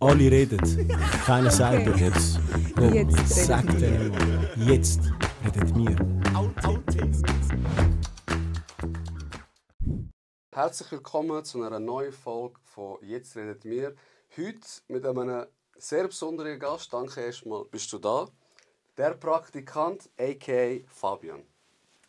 Alle reden, keiner sagt doch jetzt. Jetzt Sag denen mal, jetzt redet wir. Herzlich willkommen zu einer neuen Folge von «Jetzt redet wir». Heute mit einem sehr besonderen Gast. Danke erstmal, bist du da. Der Praktikant, a.k.a. Fabian.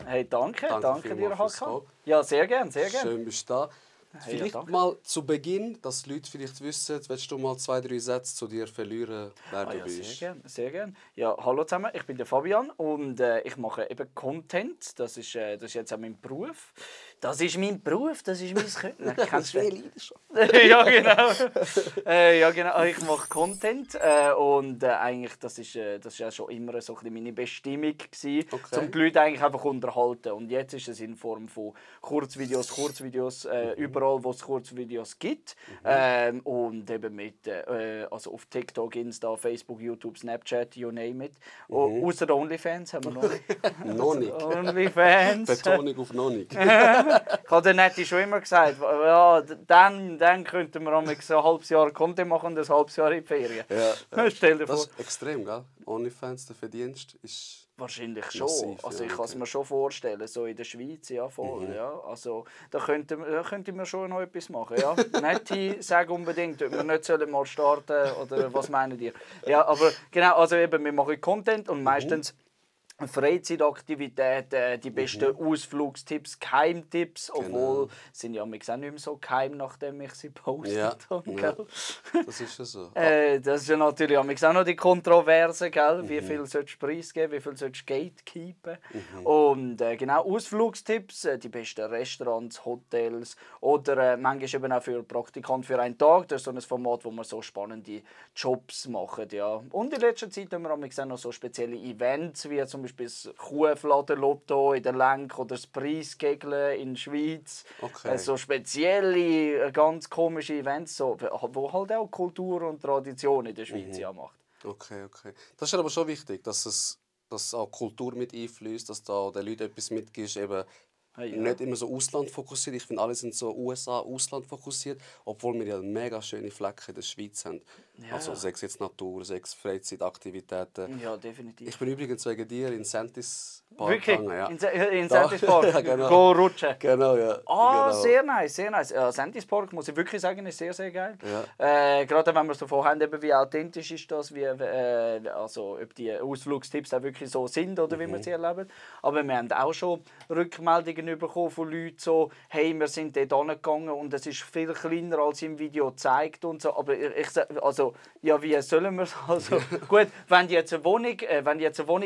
Hey, danke dir, vielmals fürs Hakan. Kommen. Ja, sehr gern, sehr gern. Schön, bist du da. Hey, Vielleicht ja, mal zu Beginn, dass die Leute vielleicht wissen, willst du mal 2-3 Sätze zu dir verlieren, wer du Ja, bist? sehr gern, sehr gern. Ja, hallo zusammen, ich bin der Fabian und ich mache eben Content. Das ist jetzt auch mein Beruf. Das ist mein Beruf, das ist mein Können. Kennst du schon. Ja, genau. Ja, genau. Ich mache Content und eigentlich das ist ja schon immer so ein bisschen meine Bestimmung gewesen, um die Leute eigentlich einfach unterhalten. Und jetzt ist es in Form von Kurzvideos, überall, wo es Kurzvideos gibt. Und eben mit also auf TikTok, Insta, Facebook, YouTube, Snapchat, you name it. Außer OnlyFans haben wir noch nicht. Noch nicht. OnlyFans. Betonung auf noch nicht. Ich habe der Netti schon immer gesagt, ja, dann könnten wir so ein halbes Jahr Content machen und ein halbes Jahr in die Ferien. Ja. Stell dir vor. Das ist extrem, gell? OnlyFans, der Verdienst ist... Wahrscheinlich schon. Massiv, Also ja, ich kann es mir schon vorstellen, so in der Schweiz, ja voll. Ja. Also da könnte man schon noch etwas machen. Ja. Netti, sag unbedingt, ob wir nicht mal starten oder was meinen ihr? Ja, aber genau, also eben, wir machen Content und meistens Freizeitaktivitäten, die besten Ausflugstipps, Geheimtipps, obwohl sind ja auch nicht mehr so geheim, nachdem ich sie postet habe. Ja. Das ist ja so. Das ist ja natürlich auch noch die Kontroverse, gell? Wie viel sollst du preisgeben, wie viel sollst du gatekeepen. Und genau, Ausflugstipps, die besten Restaurants, Hotels oder manchmal eben auch für Praktikanten für einen Tag. Das ist so ein Format, wo wir so spannende Jobs machen. Ja. Und in letzter Zeit haben wir auch noch so spezielle Events, wie zum Beispiel das Kuhfladenlotto in der Lenk oder das Preisgegeln in der Schweiz. Okay. So spezielle, ganz komische Events, so, wo halt auch Kultur und Tradition in der Schweiz macht. Okay. Das ist aber schon wichtig, dass auch Kultur mit einfließt, dass da den Leuten etwas mitgibst, eben nicht immer so Ausland fokussiert. Ich finde, alle sind so USA, Ausland fokussiert, obwohl wir ja mega schöne Flecken in der Schweiz haben. Ja. Also sechs jetzt Natur, sechs Freizeitaktivitäten. Ja, definitiv. Ich bin übrigens wegen dir in Sentis Park Wirklich? gegangen. Ja. In Sentis Park? Ja, genau. Go rutschen? Genau, ja. Ah, genau. sehr nice, sehr nice. Sentis Park, muss ich wirklich sagen, ist sehr, sehr geil. Ja. Gerade wenn wir es davon haben, eben, wie authentisch ist das, wie, also, ob die Ausflugstipps auch wirklich so sind oder wie wir sie erleben. Aber wir haben auch schon Rückmeldungen bekommen von Leuten, so, hey, wir sind dort hingegangen und es ist viel kleiner als im Video gezeigt und so. Aber ich also, ja, wie sollen wir es? Also, gut, wenn du jetzt eine Wohnung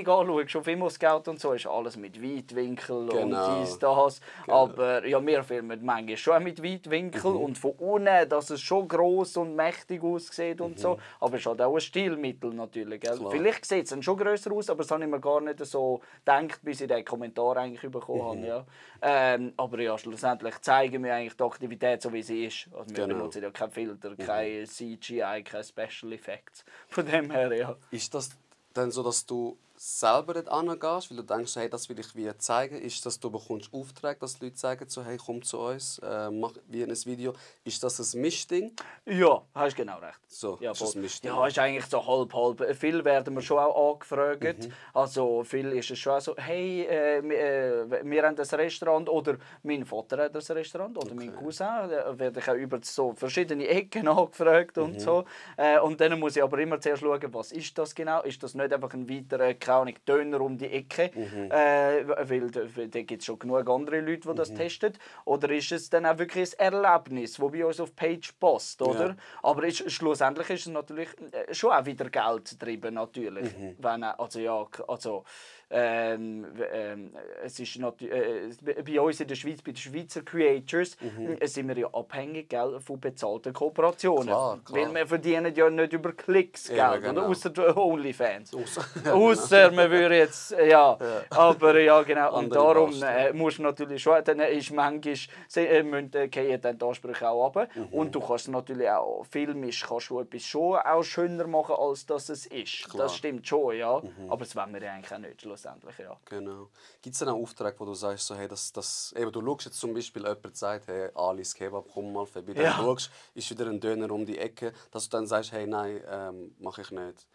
anschaust, auf ImmoScout und so, ist alles mit Weitwinkel und dies, das. Genau. Aber ja, wir filmen manchmal schon mit Weitwinkel und von unten, dass es schon gross und mächtig aussieht und so. Aber es ist halt auch ein Stilmittel natürlich. Gell? Vielleicht sieht es dann schon grösser aus, aber das habe ich mir gar nicht so gedacht, bis ich den Kommentar eigentlich bekommen habe. Ja. Aber ja, schlussendlich zeigen wir eigentlich die Aktivität so, wie sie ist. Also wir benutzen ja keinen Filter, kein CGI, keine Special Effects. Von dem her, ja. Ist das dann so, dass du selber dort hingehst, weil du denkst, hey, das will ich wie zeigen? Ist das, du bekommst Aufträge, dass die Leute sagen, so, hey, komm zu uns, mach wie ein Video. Ist das ein Mischding? Ja, hast genau recht. So, ja, ist das ein Mischding? Ja, ist eigentlich so halb. Viel werden wir schon auch angefragt. Also viel ist es schon auch so, hey, wir haben ein Restaurant oder mein Vater hat ein Restaurant oder mein Cousin. Da werde ich auch über so verschiedene Ecken angefragt und so. Und dann muss ich aber immer zuerst schauen, was ist das genau? Ist das nicht einfach ein weiterer Döner um die Ecke, weil da gibt es schon genug andere Leute, die das testen. Oder ist es dann auch wirklich ein Erlebnis, das bei uns auf die Page passt, oder? Ja. Aber schlussendlich ist es natürlich schon auch wieder Geld getrieben, natürlich. Wenn, es ist bei uns in der Schweiz, bei den Schweizer Creators, sind wir ja abhängig, gell, von bezahlten Kooperationen. Klar. Weil wir verdienen ja nicht über Klicks Geld, genau. oder? Außer OnlyFans. Ausser man würde jetzt, ja. Aber ja, genau. Und darum musst du natürlich schon, dann ist manchmal, gehen dann die Ansprüche auch runter. Und du kannst natürlich auch, filmisch kannst du etwas schon auch schöner machen, als dass es ist. Klar. Das stimmt schon, ja. Aber das wollen wir ja eigentlich auch nicht, schlussendlich, ja. Genau. Gibt es dann auch Aufträge, wo du sagst, so, hey, eben, du schaust jetzt zum Beispiel, jemand sagt, hey, Ali's Kebab, komm mal vorbei. Dann schaust, ist wieder ein Döner um die Ecke, dass du dann sagst, hey, nein, mache ich nicht.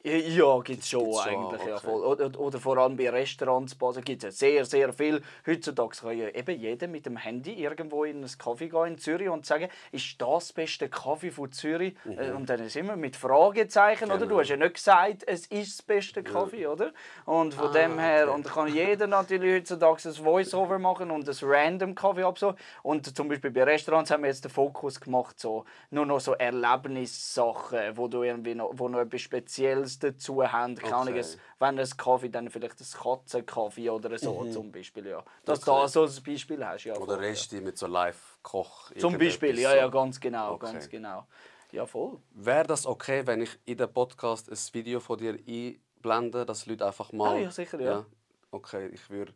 Ja, gibt es schon Gibt's eigentlich. okay. Ja, voll. Oder vor allem bei Restaurants gibt es sehr, sehr viel. Heutzutage kann ja eben jeder mit dem Handy irgendwo in einen Kaffee gehen in Zürich und sagen, ist das beste Kaffee von Zürich? Und dann ist immer mit Fragezeichen, oder? Du hast ja nicht gesagt, es ist das beste Kaffee, oder? Und von dem her, und kann jeder natürlich heutzutage ein Voice-Over machen und ein random Kaffee abso. Und zum Beispiel bei Restaurants haben wir jetzt den Fokus gemacht, so, nur noch so Erlebnissachen, wo du irgendwie noch etwas Spezielles dazu haben. Okay. Wenn ein Kaffee, dann vielleicht ein Katzenkaffee oder so zum Beispiel. Ja. Dass du da so ein Beispiel hast. Ja, oder Resti mit so Live-Koch. Zum Beispiel, so. ja, ganz genau. Okay. Ganz genau. Ja, voll. Wäre das okay, wenn ich in den Podcast ein Video von dir einblende, dass Leute einfach mal... ja, sicher, ja. Okay, ich würde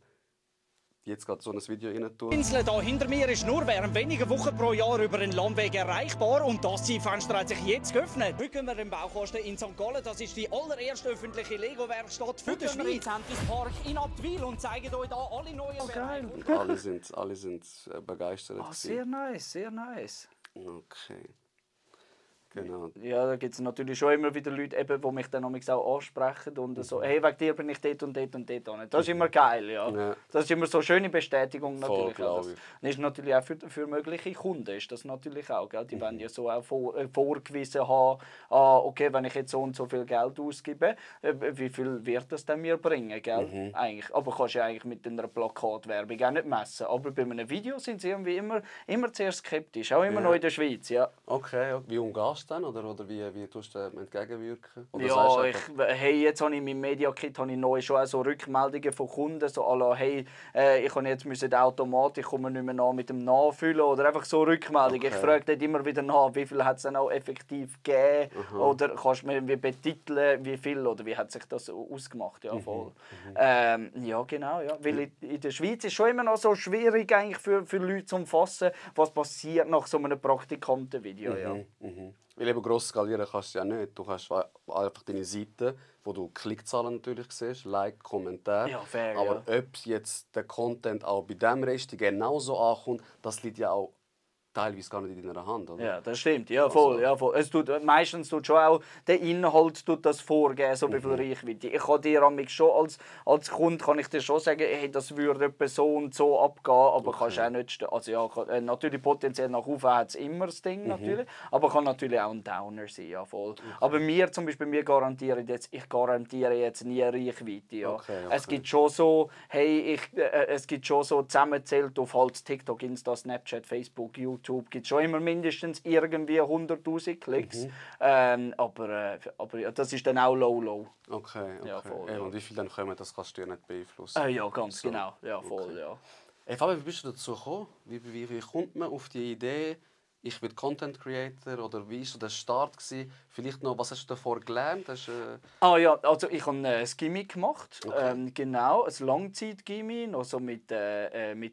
jetzt gerade so ein Video rein tun. Die Insel hier hinter mir ist nur während weniger Wochen pro Jahr über einen Landweg erreichbar und das Zielfenster hat sich jetzt geöffnet. Heute gehen wir im Baukosten in St. Gallen. Das ist die allererste öffentliche Lego-Werkstatt für die Schweiz. Campus Park in Abtwil und zeigen euch hier alle neuen Bereiche. Alle sind begeistert. Sehr nice, sehr nice. Okay. Genau. Ja, da gibt es natürlich schon immer wieder Leute, eben, die mich dann auch ansprechen und so, hey, wegen dir bin ich dort und dort und dort. Das ist immer geil, ja. Das ist immer so eine schöne Bestätigung natürlich. Das ist natürlich auch für mögliche Kunden ist das natürlich auch, gell? Die wollen ja so auch vorgewiesen haben, okay, wenn ich jetzt so und so viel Geld ausgebe, wie viel wird das denn mir bringen, gell? Eigentlich. Aber kannst du ja eigentlich mit einer Plakatwerbung auch nicht messen. Aber bei einem Video sind sie irgendwie immer sehr skeptisch, auch immer noch in der Schweiz, ja. Okay, wie umgehst du dann? Oder wie tust du dem entgegenwirken? Oder ja, jetzt habe ich in meinem Media-Kit neu schon auch so Rückmeldungen von Kunden, so à la, hey, ich kann jetzt die Automatik, ich komme nicht mehr nach mit dem Nachfüllen oder einfach so Rückmeldungen. Okay. Ich frage dort immer wieder nach, wie viel hat es dann auch effektiv gegeben oder kannst du mir betiteln, wie viel oder wie hat sich das ausgemacht? Ja, voll. Ja, genau, ja. Weil in der Schweiz ist es schon immer noch so schwierig eigentlich für Leute zu fassen, was passiert nach so einem Praktikantenvideo. Ja. Weil eben gross skalieren kannst du ja nicht. Du hast einfach deine Seite, wo du Klickzahlen natürlich siehst, Like, Kommentar. Ja, fair, aber ob jetzt der Content auch bei diesem Rest genauso ankommt, das liegt ja auch teilweise gar nicht in deiner Hand, oder? Ja, das stimmt. Ja, voll. Ja, voll. Meistens tut schon auch der Inhalt das vorgeben, so wie viel Reichweite. Ich kann dir schon als Kunde kann ich dir schon sagen, hey, das würde etwa so und so abgehen, aber kannst auch nicht... Also ja, natürlich potenziell nach oben hat es immer das Ding, natürlich, aber kann natürlich auch ein Downer sein, ja, voll. Aber wir zum Beispiel, ich garantiere jetzt nie Reichweite. Ja. Okay. Es gibt schon so, hey, es gibt schon so zusammenzählt auf halt TikTok, Insta, Snapchat, Facebook, YouTube, gibt es schon immer mindestens irgendwie 100'000 Klicks. Aber ja, das ist dann auch low. Okay. Ja, voll, und wie viel dann kommen, das kannst du ja nicht beeinflussen. Ja, ganz so. Genau. Ja, voll, okay. Ja. Hey, Fabian, wie bist du dazu gekommen? Wie kommt man auf die Idee, ich bin Content Creator, oder wie war so der Start gewesen? Vielleicht noch, was hast du davor gelernt? Ja, also ich habe ein Gimmi gemacht, okay. Genau, ein Langzeit-Gimmi, noch so mit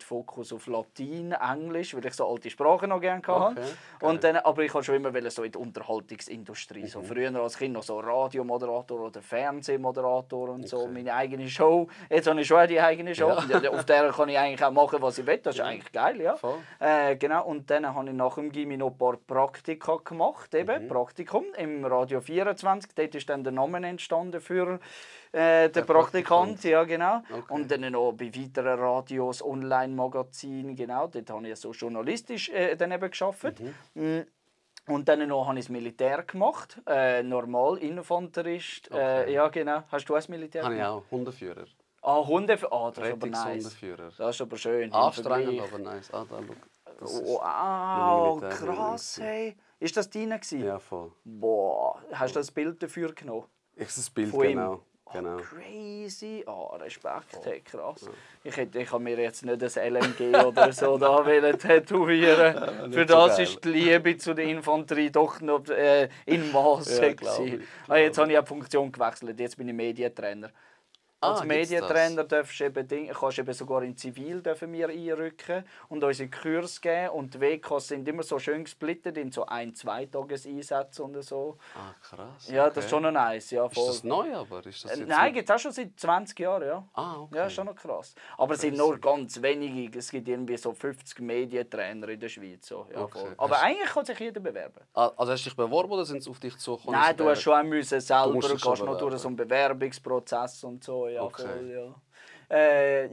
Fokus auf Latein, Englisch, weil ich so alte Sprachen noch gerne hatte. Okay. Und dann, aber ich wollte schon immer so in der Unterhaltungsindustrie, so früher als Kind noch so Radiomoderator oder Fernsehmoderator und so, meine eigene Show. Jetzt habe ich schon die eigene Show, ja. Auf der kann ich eigentlich auch machen, was ich will, das ist eigentlich geil, ja. Genau, und dann habe ich nach dem Gimmi noch ein paar Praktika gemacht, Praktikum im Radio 24. Dort ist dann der Name entstanden für den Praktikant. Ja, genau. Okay. Und dann noch bei weiteren Radios, Online-Magazinen, genau. Dort habe ich so journalistisch dann eben gearbeitet. Und dann noch habe ich das Militär gemacht, normal Infanterist. Okay. Ja, genau. Hast du das Militär gemacht? Habe ich auch, Hundeführer. Hundeführer. Das ist aber nice. Das ist aber schön. Anstrengend, aber nice. Wow, krass, hey. Ist das deine? Ja, voll. Boah, hast du das Bild dafür genommen? Das Bild, genau. Crazy. Respekt, hey, krass. Ja. Ich habe mir jetzt nicht ein LMG oder so da tätowieren. Für das ist die Liebe zu der Infanterie doch noch in Maße. Jetzt habe ich auch die Funktion gewechselt. Jetzt bin ich Medientrainer. Als Medientrainer kannst du eben sogar in Zivil dürfen wir einrücken und unsere Kurs geben. Und die WKs sind immer so schön gesplittet in so 1-2 Tageseinsätze und so. Ah, krass. Ja, okay. das ist schon noch nice. Ja, voll. Ist das neu, aber? Ist das jetzt Nein, gibt es auch schon seit 20 Jahren. Ja, okay. Ja, ist schon noch krass. Aber es sind nur ganz wenige. Es gibt irgendwie so 50 Medientrainer in der Schweiz. So. Ja, Okay. voll. Aber eigentlich kann sich jeder bewerben. Also hast du dich beworben oder sind sie auf dich zugekommen? Nein, du hast schon auch müssen selber, musst du dich schon gehst noch durch bewerben. so einen Bewerbungsprozess und so. Ja, Okay. voll, ja.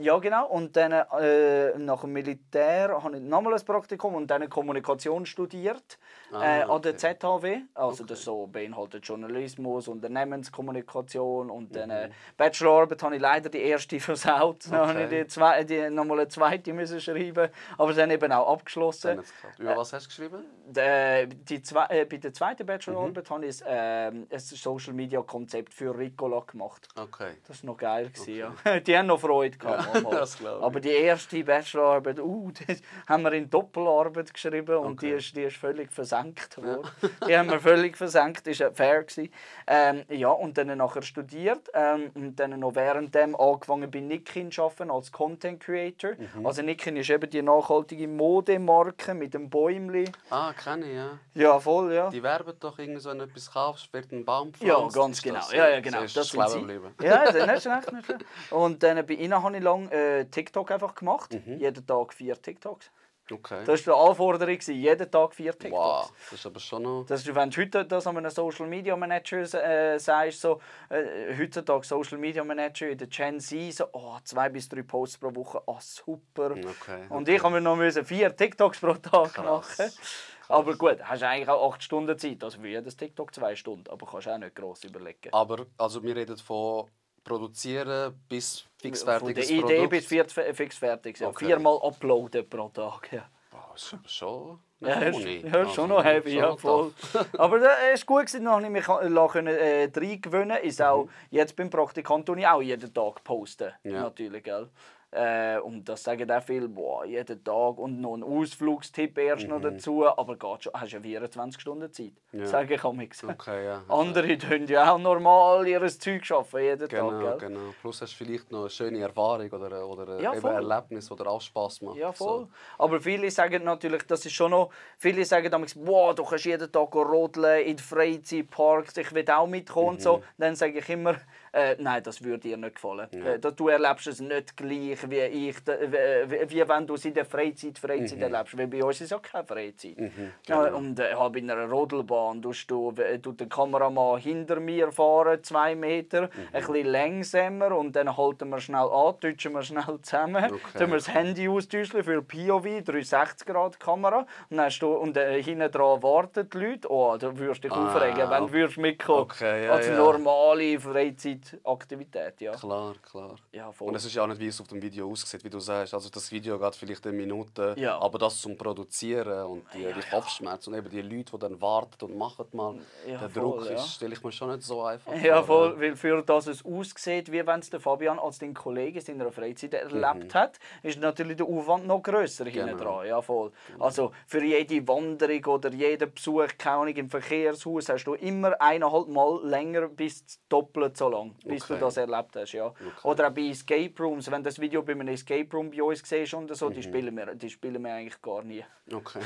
Ja, genau. Und dann nach dem Militär habe ich nochmal ein Praktikum und dann Kommunikation studiert an der ZHW. Also das so beinhaltet Journalismus, Unternehmenskommunikation und dann Bachelorarbeit habe ich leider die erste versaut. Dann habe ich nochmal eine zweite müssen schreiben, aber dann eben auch abgeschlossen. Über was hast du geschrieben? Bei der zweiten Bachelorarbeit habe ich ein Social Media Konzept für Ricola gemacht. Okay. Das war noch geil. Ja. Die haben noch Freude gehabt. Das glaube ich. Aber die erste Bachelorarbeit, das haben wir in Doppelarbeit geschrieben und die ist völlig versenkt worden. Die haben wir völlig versenkt, das war fair. Ja, und dann nachher studiert und dann noch währenddem angefangen bei Nikin zu arbeiten als Content Creator. Also Nikin ist eben die nachhaltige Modemarke mit dem Bäumli. Ah, kenne ich, ja. Ja, voll, ja. Die werben doch irgendwie so, wenn du etwas kaufst, wird ein Baum Ja, gepflanzt. ganz Ist genau. das, Ja, genau. Das Das ist sind clever sie. geblieben. Ja, das ist nicht schlecht, nicht schlecht. Und dann bei ihnen habe ich lange TikTok einfach gemacht. Jeden Tag 4 TikToks. Okay. Das war die Anforderung, jeden Tag 4 TikToks. Wow, das ist aber schon noch... Das ist, wenn du heute das an einem Social Media Manager sagst, so, heutzutage Social Media Manager in der Gen Z, so, 2 bis 3 Posts pro Woche, super. Okay, Und ich habe mir noch 4 TikToks pro Tag Krass. machen. Aber gut, hast eigentlich auch 8 Stunden Zeit, also für jedes TikTok 2 Stunden, aber kannst auch nicht gross überlegen. Aber also wir reden von produzieren bis fixfertiges Von der Idee Produkt. bis fixfertig. Ja. Okay. 4-mal uploaden pro Tag. Ja. Wow, das ist aber schon Ja, eine ist, Uni. ja, ist schon noch heavy, ja, voll. Aber das ist gut gewesen, dann konnte ich mich reingewöhnen. Ist auch jetzt beim Praktikant tue ich auch jeden Tag posten, Ja. natürlich, gell. Und das sagen auch viele, boah, jeden Tag und noch ein Ausflugstipp erst noch dazu, aber geht schon, hast ja 24 Stunden Zeit, sage ich amix. Okay, ja. Andere tun ja auch normal ihr Zeug arbeiten, jeden Genau, Tag, gell. genau. Plus hast du vielleicht noch eine schöne Erfahrung oder Ja, eben voll. ein Erlebnis, das dir auch Spass macht. Ja, voll. So. Aber viele sagen natürlich, das ist schon noch... Viele sagen damals, wow, du kannst jeden Tag rodeln in Freizeitparks, ich will auch mitkommen und so. Dann sage ich immer, nein, das würde dir nicht gefallen. Du erlebst es nicht gleich wie ich, wie wenn du es in der Freizeit erlebst. Weil bei uns ist ja keine Freizeit. Genau. Und bei einer Rodelbahn tut der Kameramann hinter mir fahren, 2 Meter, ein bisschen langsamer und dann halten wir schnell an, touchen wir schnell zusammen, tun wir das Handy austauschen für POV, 360-Grad-Kamera und hinten dran warten die Leute. Oh, da würdest du dich aufregen, wenn du würdest mitkommen. Okay, ja, Als normale Freizeitaktivität, ja. Klar, klar. Ja, voll. Und es ist ja auch nicht, wie es auf dem Video aussieht, wie du sagst. Also das Video geht vielleicht eine Minute, Ja. aber das zum Produzieren und die Kopfschmerzen und eben die Leute, die dann warten und machen mal, der voll, Druck ja. ist, stelle ich mir schon nicht so einfach Ja, vor. voll, weil für das es aussieht, wie wenn es der Fabian als dein Kollege in seiner Freizeit erlebt hat, ist natürlich der Aufwand noch grösser hinten dran. Ja, voll. Also für jede Wanderung oder jeden Besuch, keine Ahnung, im Verkehrshaus hast du immer 1,5 Mal länger bis doppelt so lang, bis du das erlebt hast. Ja. Oder auch bei Escape Rooms, wenn du das Video bei einem Escape Room bei uns siehst und so, die spielen wir eigentlich gar nie. Okay.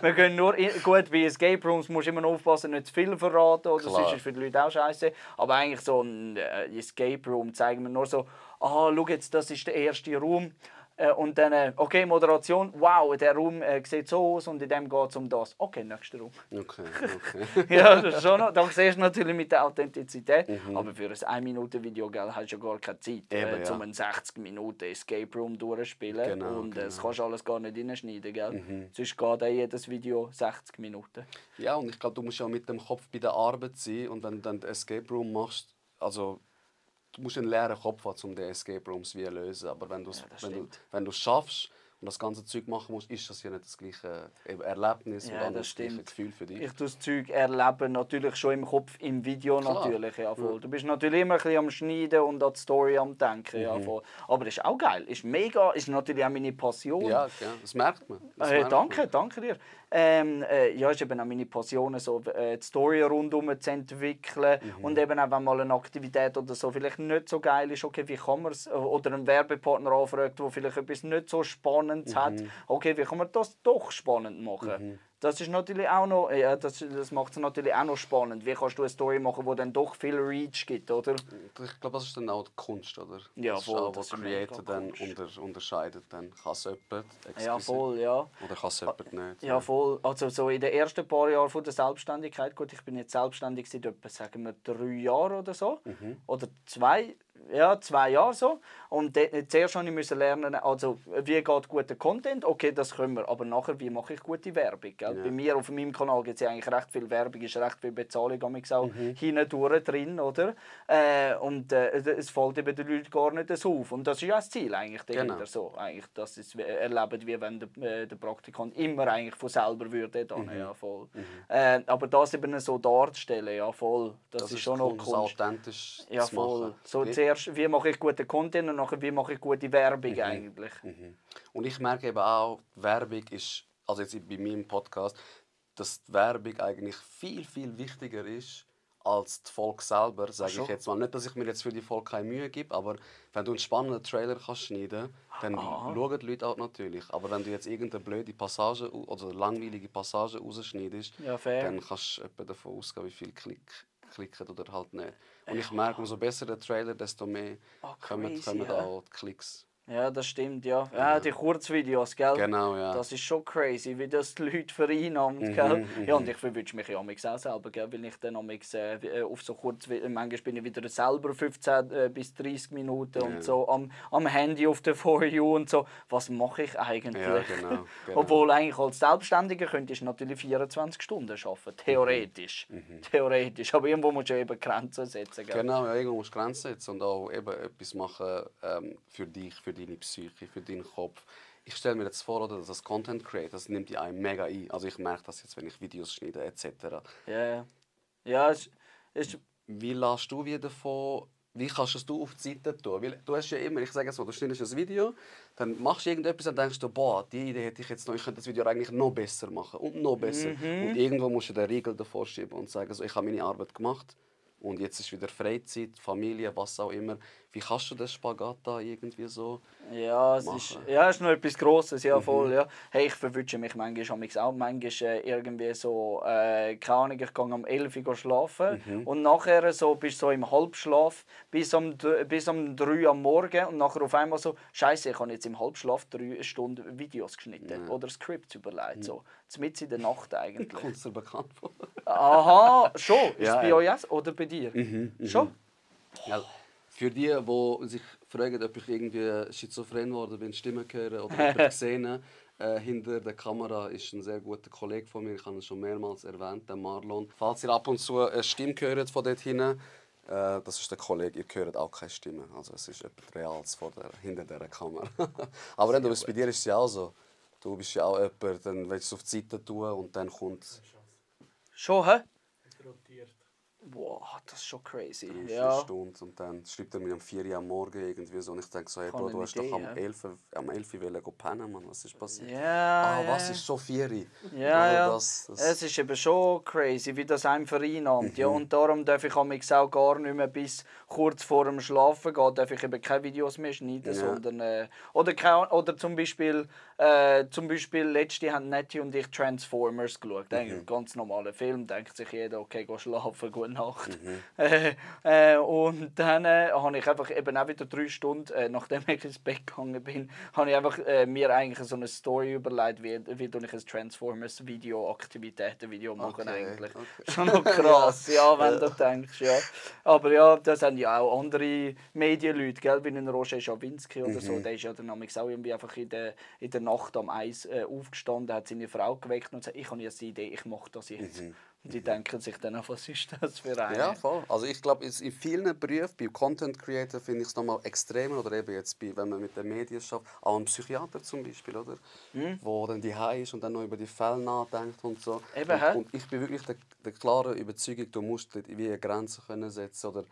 Wir gehen nur gut, bei Escape Rooms musst du immer noch aufpassen, nicht zu viel verraten, oder sonst ist es für die Leute auch scheiße. Aber eigentlich so ein Escape Room zeigen wir nur so, schau jetzt, das ist der erste Raum. Und dann, okay, Moderation, wow, der Raum sieht so aus und in dem geht es um das. Okay, nächster Raum. Okay. Ja, das ist schon noch. Da siehst du natürlich mit der Authentizität. Aber für ein 1-Minuten-Video hast du ja gar keine Zeit, Eben, um einen 60-Minuten Escape Room durchzuspielen. Genau, und das kannst du alles gar nicht reinschneiden, gell? Sonst geht auch jedes Video 60 Minuten. Ja, und ich glaube, du musst ja mit dem Kopf bei der Arbeit sein und wenn du dann den Escape Room machst, also du musst einen leeren Kopf haben, um die Escape Rooms zu lösen. Aber wenn du es schaffst und das ganze Zeug machen musst, ist das ja nicht das gleiche Erlebnis oder das gleiche Gefühl für dich. Ich tue das Zeug erleben, natürlich schon im Kopf, im Video natürlich. Ja, voll. Du bist natürlich immer ein bisschen am Schneiden und an die Story am Denken. Ja, voll. Aber das ist auch geil, ist mega, ist natürlich auch meine Passion. Ja, das merkt man. Danke dir. ist eben auch meine Passion, so die Story rundum zu entwickeln. Und eben auch, wenn mal eine Aktivität oder so vielleicht nicht so geil ist, okay, wie kann man es, oder einen Werbepartner anfragt, der vielleicht etwas nicht so Spannendes hat, okay, wie kann man das doch spannend machen? Das ist natürlich auch noch, das macht es natürlich auch noch spannend. Wie kannst du eine Story machen, die dann doch viel Reach gibt, oder? Ich glaube, das ist dann auch die Kunst, oder? Ja, das voll. ist auch, was Creator dann unterscheidet. Dann kann es jemand exklusiv Ja, voll, ja. oder kann es jemand nicht. Ja, voll. Also so in den ersten paar Jahren von der Selbstständigkeit, gut, ich bin jetzt selbstständig seit etwa, sagen wir, 3 Jahren oder so. Oder 2 Jahre so. Und zuerst musste ich lernen, also wie geht guter Content, okay, das können wir, aber nachher, wie mache ich gute Werbung, gell? Ja. Bei mir auf meinem Kanal gibt es ja eigentlich recht viel Werbung, ist recht viel Bezahlung auch hindurch drin, oder? Es fällt eben den Leuten gar nicht so auf. Und das ist ja das Ziel eigentlich dahinter, so. Eigentlich, dass sie es erleben, wie wenn der Praktikant immer eigentlich von selber würde. Ja, voll. Aber das eben so darzustellen, ja, voll. Das ist schon noch Kunst. Authentisch ja, zu voll. machen. So zuerst, wie mache ich guten Content und nachher, wie mache ich gute Werbung eigentlich. Und ich merke eben auch, Werbung ist, also jetzt bei meinem Podcast, dass die Werbung eigentlich viel, viel wichtiger ist als die Folge selber, sage ich jetzt mal. Nicht, dass ich mir jetzt für die Folge keine Mühe gebe, aber wenn du einen spannenden Trailer kannst schneiden kannst, dann schauen die Leute auch natürlich. Aber wenn du jetzt irgendeine blöde Passage oder langweilige Passage rausschneidest, dann kannst du etwa davon ausgehen, wie viel klicken oder halt nicht. Und ich merke, umso besser der Trailer, desto mehr kommen auch die Klicks. Ja, das stimmt, ja. Ja, die Kurzvideos, gell? Genau, ja. Das ist schon crazy, wie das die Leute vereinnahmt, gell? Ja, und ich verwünsche mich ja auch selber, gell? Weil ich dann auf so Kurzvideos, manchmal bin ich wieder selber 15 bis 30 Minuten und so am Handy auf der For You und so. Was mache ich eigentlich? Ja, genau. Obwohl eigentlich als Selbstständiger könntest du natürlich 24 Stunden arbeiten, theoretisch. Theoretisch, aber irgendwo musst du ja eben Grenzen setzen, gell? Genau, ja, irgendwo musst du Grenzen setzen und auch eben etwas machen für dich, für deine Psyche, für deinen Kopf. Ich stelle mir jetzt vor, dass das Content Creator, das nimmt die einen mega ein. Also ich merke das jetzt, wenn ich Videos schneide etc. Ja, wie lässt du wieder davon? Wie kannst du auf die Seite tun? Weil du hast ja immer, ich sage es mal, du schneidest ein Video, dann machst du irgendetwas und denkst du, boah, die Idee hätte ich jetzt noch, ich könnte das Video eigentlich noch besser machen und noch besser. Und irgendwo musst du den Riegel davor schieben und sagen, so, ich habe meine Arbeit gemacht. Und jetzt ist wieder Freizeit, Familie, was auch immer. Wie kannst du das Spagat da irgendwie so machen? Es ist noch etwas Grosses, ja voll. Ja. Hey, ich verwünsche mich manchmal auch. Manchmal irgendwie so, keine Ahnung, ich gehe um 11 Uhr schlafen und nachher so, bist du so im Halbschlaf bis um 3 Uhr am Morgen und nachher auf einmal so, Scheiße, ich habe jetzt im Halbschlaf 3 Stunden Videos geschnitten oder Skripts überlegt. So. Mitten in der Nacht eigentlich. Kommst du dir bekannt vor? Aha, schon? Ist es bei euch auch oder bei dir? Schon? Ja, für die sich fragen, ob ich irgendwie schizophren geworden bin, Stimmen hören oder jemanden gesehen hinter der Kamera ist ein sehr guter Kollege von mir, ich habe ihn schon mehrmals erwähnt, der Marlon. Falls ihr ab und zu eine Stimme hört von dort hinten, das ist der Kollege, ihr hört auch keine Stimme. Also es ist etwas Reales hinter dieser Kamera. Aber bei dir ist es ja auch so. Du bist ja auch jemand, dann willst du es auf die Seite tun und dann kommt... Schon, hä? Es rotiert. Wow, das ist schon crazy. Ja. 4 Stunden und dann schreibt er mir um 4 Uhr am Morgen irgendwie so und ich denke so, hey Bro, du hast doch am 11 Uhr pennen, Mann, was ist passiert? Was ist schon 4 Uhr? Ja. Es ist eben schon crazy, wie das einem vereinnahmt. Ja, und darum darf ich auch gar nicht mehr bis kurz vor dem Schlafen gehen, darf ich eben keine Videos mehr schneiden, sondern... Oder zum Beispiel letzte haben Nettie und ich Transformers geschaut. Ein ganz normaler Film, denkt sich jeder, okay, geh schlafen, gute Nacht. Und dann habe ich einfach eben auch wieder 3 Stunden, nachdem ich ins Bett gegangen bin, habe ich einfach mir eigentlich so eine Story überlegt, wie ich ein Transformers-Video, Aktivitäten-Video mache eigentlich. Okay. Schon noch krass, ja, wenn du denkst, ja. Aber ja, das haben ja auch andere Medienleute, gell, wie ein Roger Schawinski oder so, der ist ja dann auch irgendwie einfach in der Nacht am Eis aufgestanden, hat seine Frau geweckt und gesagt, ich habe jetzt die Idee, ich mache das jetzt. Und die denken sich dann auch, was ist das für eine? Ja, voll. Also ich glaube, in vielen Berufen, bei Content Creator finde ich es nochmal extremer, oder eben jetzt, wenn man mit den Medien schafft, auch ein Psychiater zum Beispiel, oder? Wo dann daheim ist und dann noch über die Fälle nachdenkt und so. Und ich bin wirklich der klaren Überzeugung, du musst wie eine Grenze können setzen oder.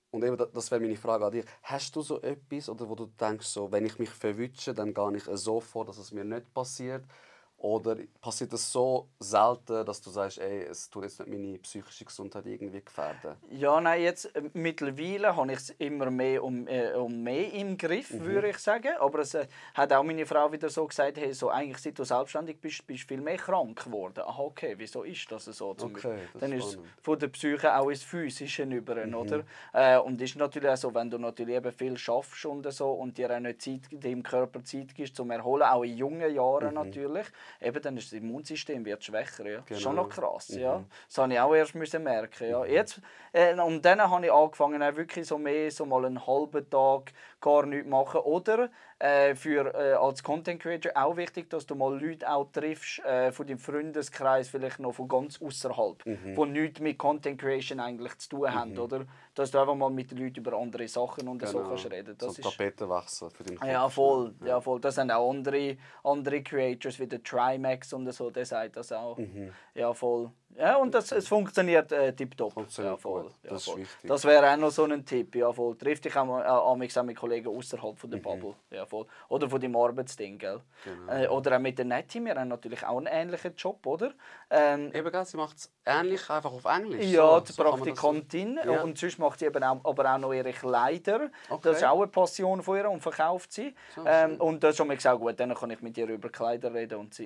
Und eben, das wäre meine Frage an dich. Hast du so etwas, oder wo du denkst, so, wenn ich mich verwünsche, dann gehe ich so vor, dass es mir nicht passiert? Oder passiert das so selten, dass du sagst, ey, es tut jetzt nicht meine psychische Gesundheit irgendwie gefährden? Ja, nein, jetzt mittlerweile habe ich es immer mehr mehr im Griff, würde ich sagen. Aber es hat auch meine Frau wieder so gesagt, hey, so eigentlich seit du selbstständig bist, bist du viel mehr krank geworden. Aha, okay, wieso ist das so? Dann ist es von der Psyche auch ins Physische über, oder? Und ist natürlich auch so, wenn du natürlich eben viel schaffst und so und dir auch nicht Zeit, dem Körper Zeit gibst zum Erholen, auch in jungen Jahren natürlich, eben dann ist das Immunsystem wird schwächer. Ja. Das ist schon noch krass. Ja. Das habe ich auch erst merken. Ja. Jetzt, und dann habe ich angefangen, wirklich so mehr so mal einen halben Tag gar nichts machen. Oder als Content Creator auch wichtig, dass du mal Leute auch triffst von deinem Freundeskreis, vielleicht noch von ganz außerhalb, die nichts mit Content Creation eigentlich zu tun haben. Oder? Dass du einfach mal mit den Leuten über andere Sachen und so kannst reden. Das so Tapetenwechsel für den Kopf. Ja, voll. Ja, voll. Das sind auch andere Creators wie der Trimax und so, der sagt das auch. Ja, voll. Ja, und es funktioniert tipptopp. Ja, voll. Das ist wichtig. Das wäre auch noch so ein Tipp. Ja, voll. Triff dich auch mit Kollegen außerhalb von der Bubble. Ja, voll. Oder von deinem Arbeitsding. Gell? Genau. Oder auch mit der Nettie. Wir haben natürlich auch einen ähnlichen Job, oder? Eben, sie macht es ähnlich, einfach auf Englisch. Ja, die Praktikantin. Ja. Und sonst macht sie eben aber auch noch ihre Kleider. Okay. Das ist auch eine Passion von ihr und verkauft sie. So, und das ist schon mal gesagt, gut, dann kann ich mit ihr über Kleider reden und,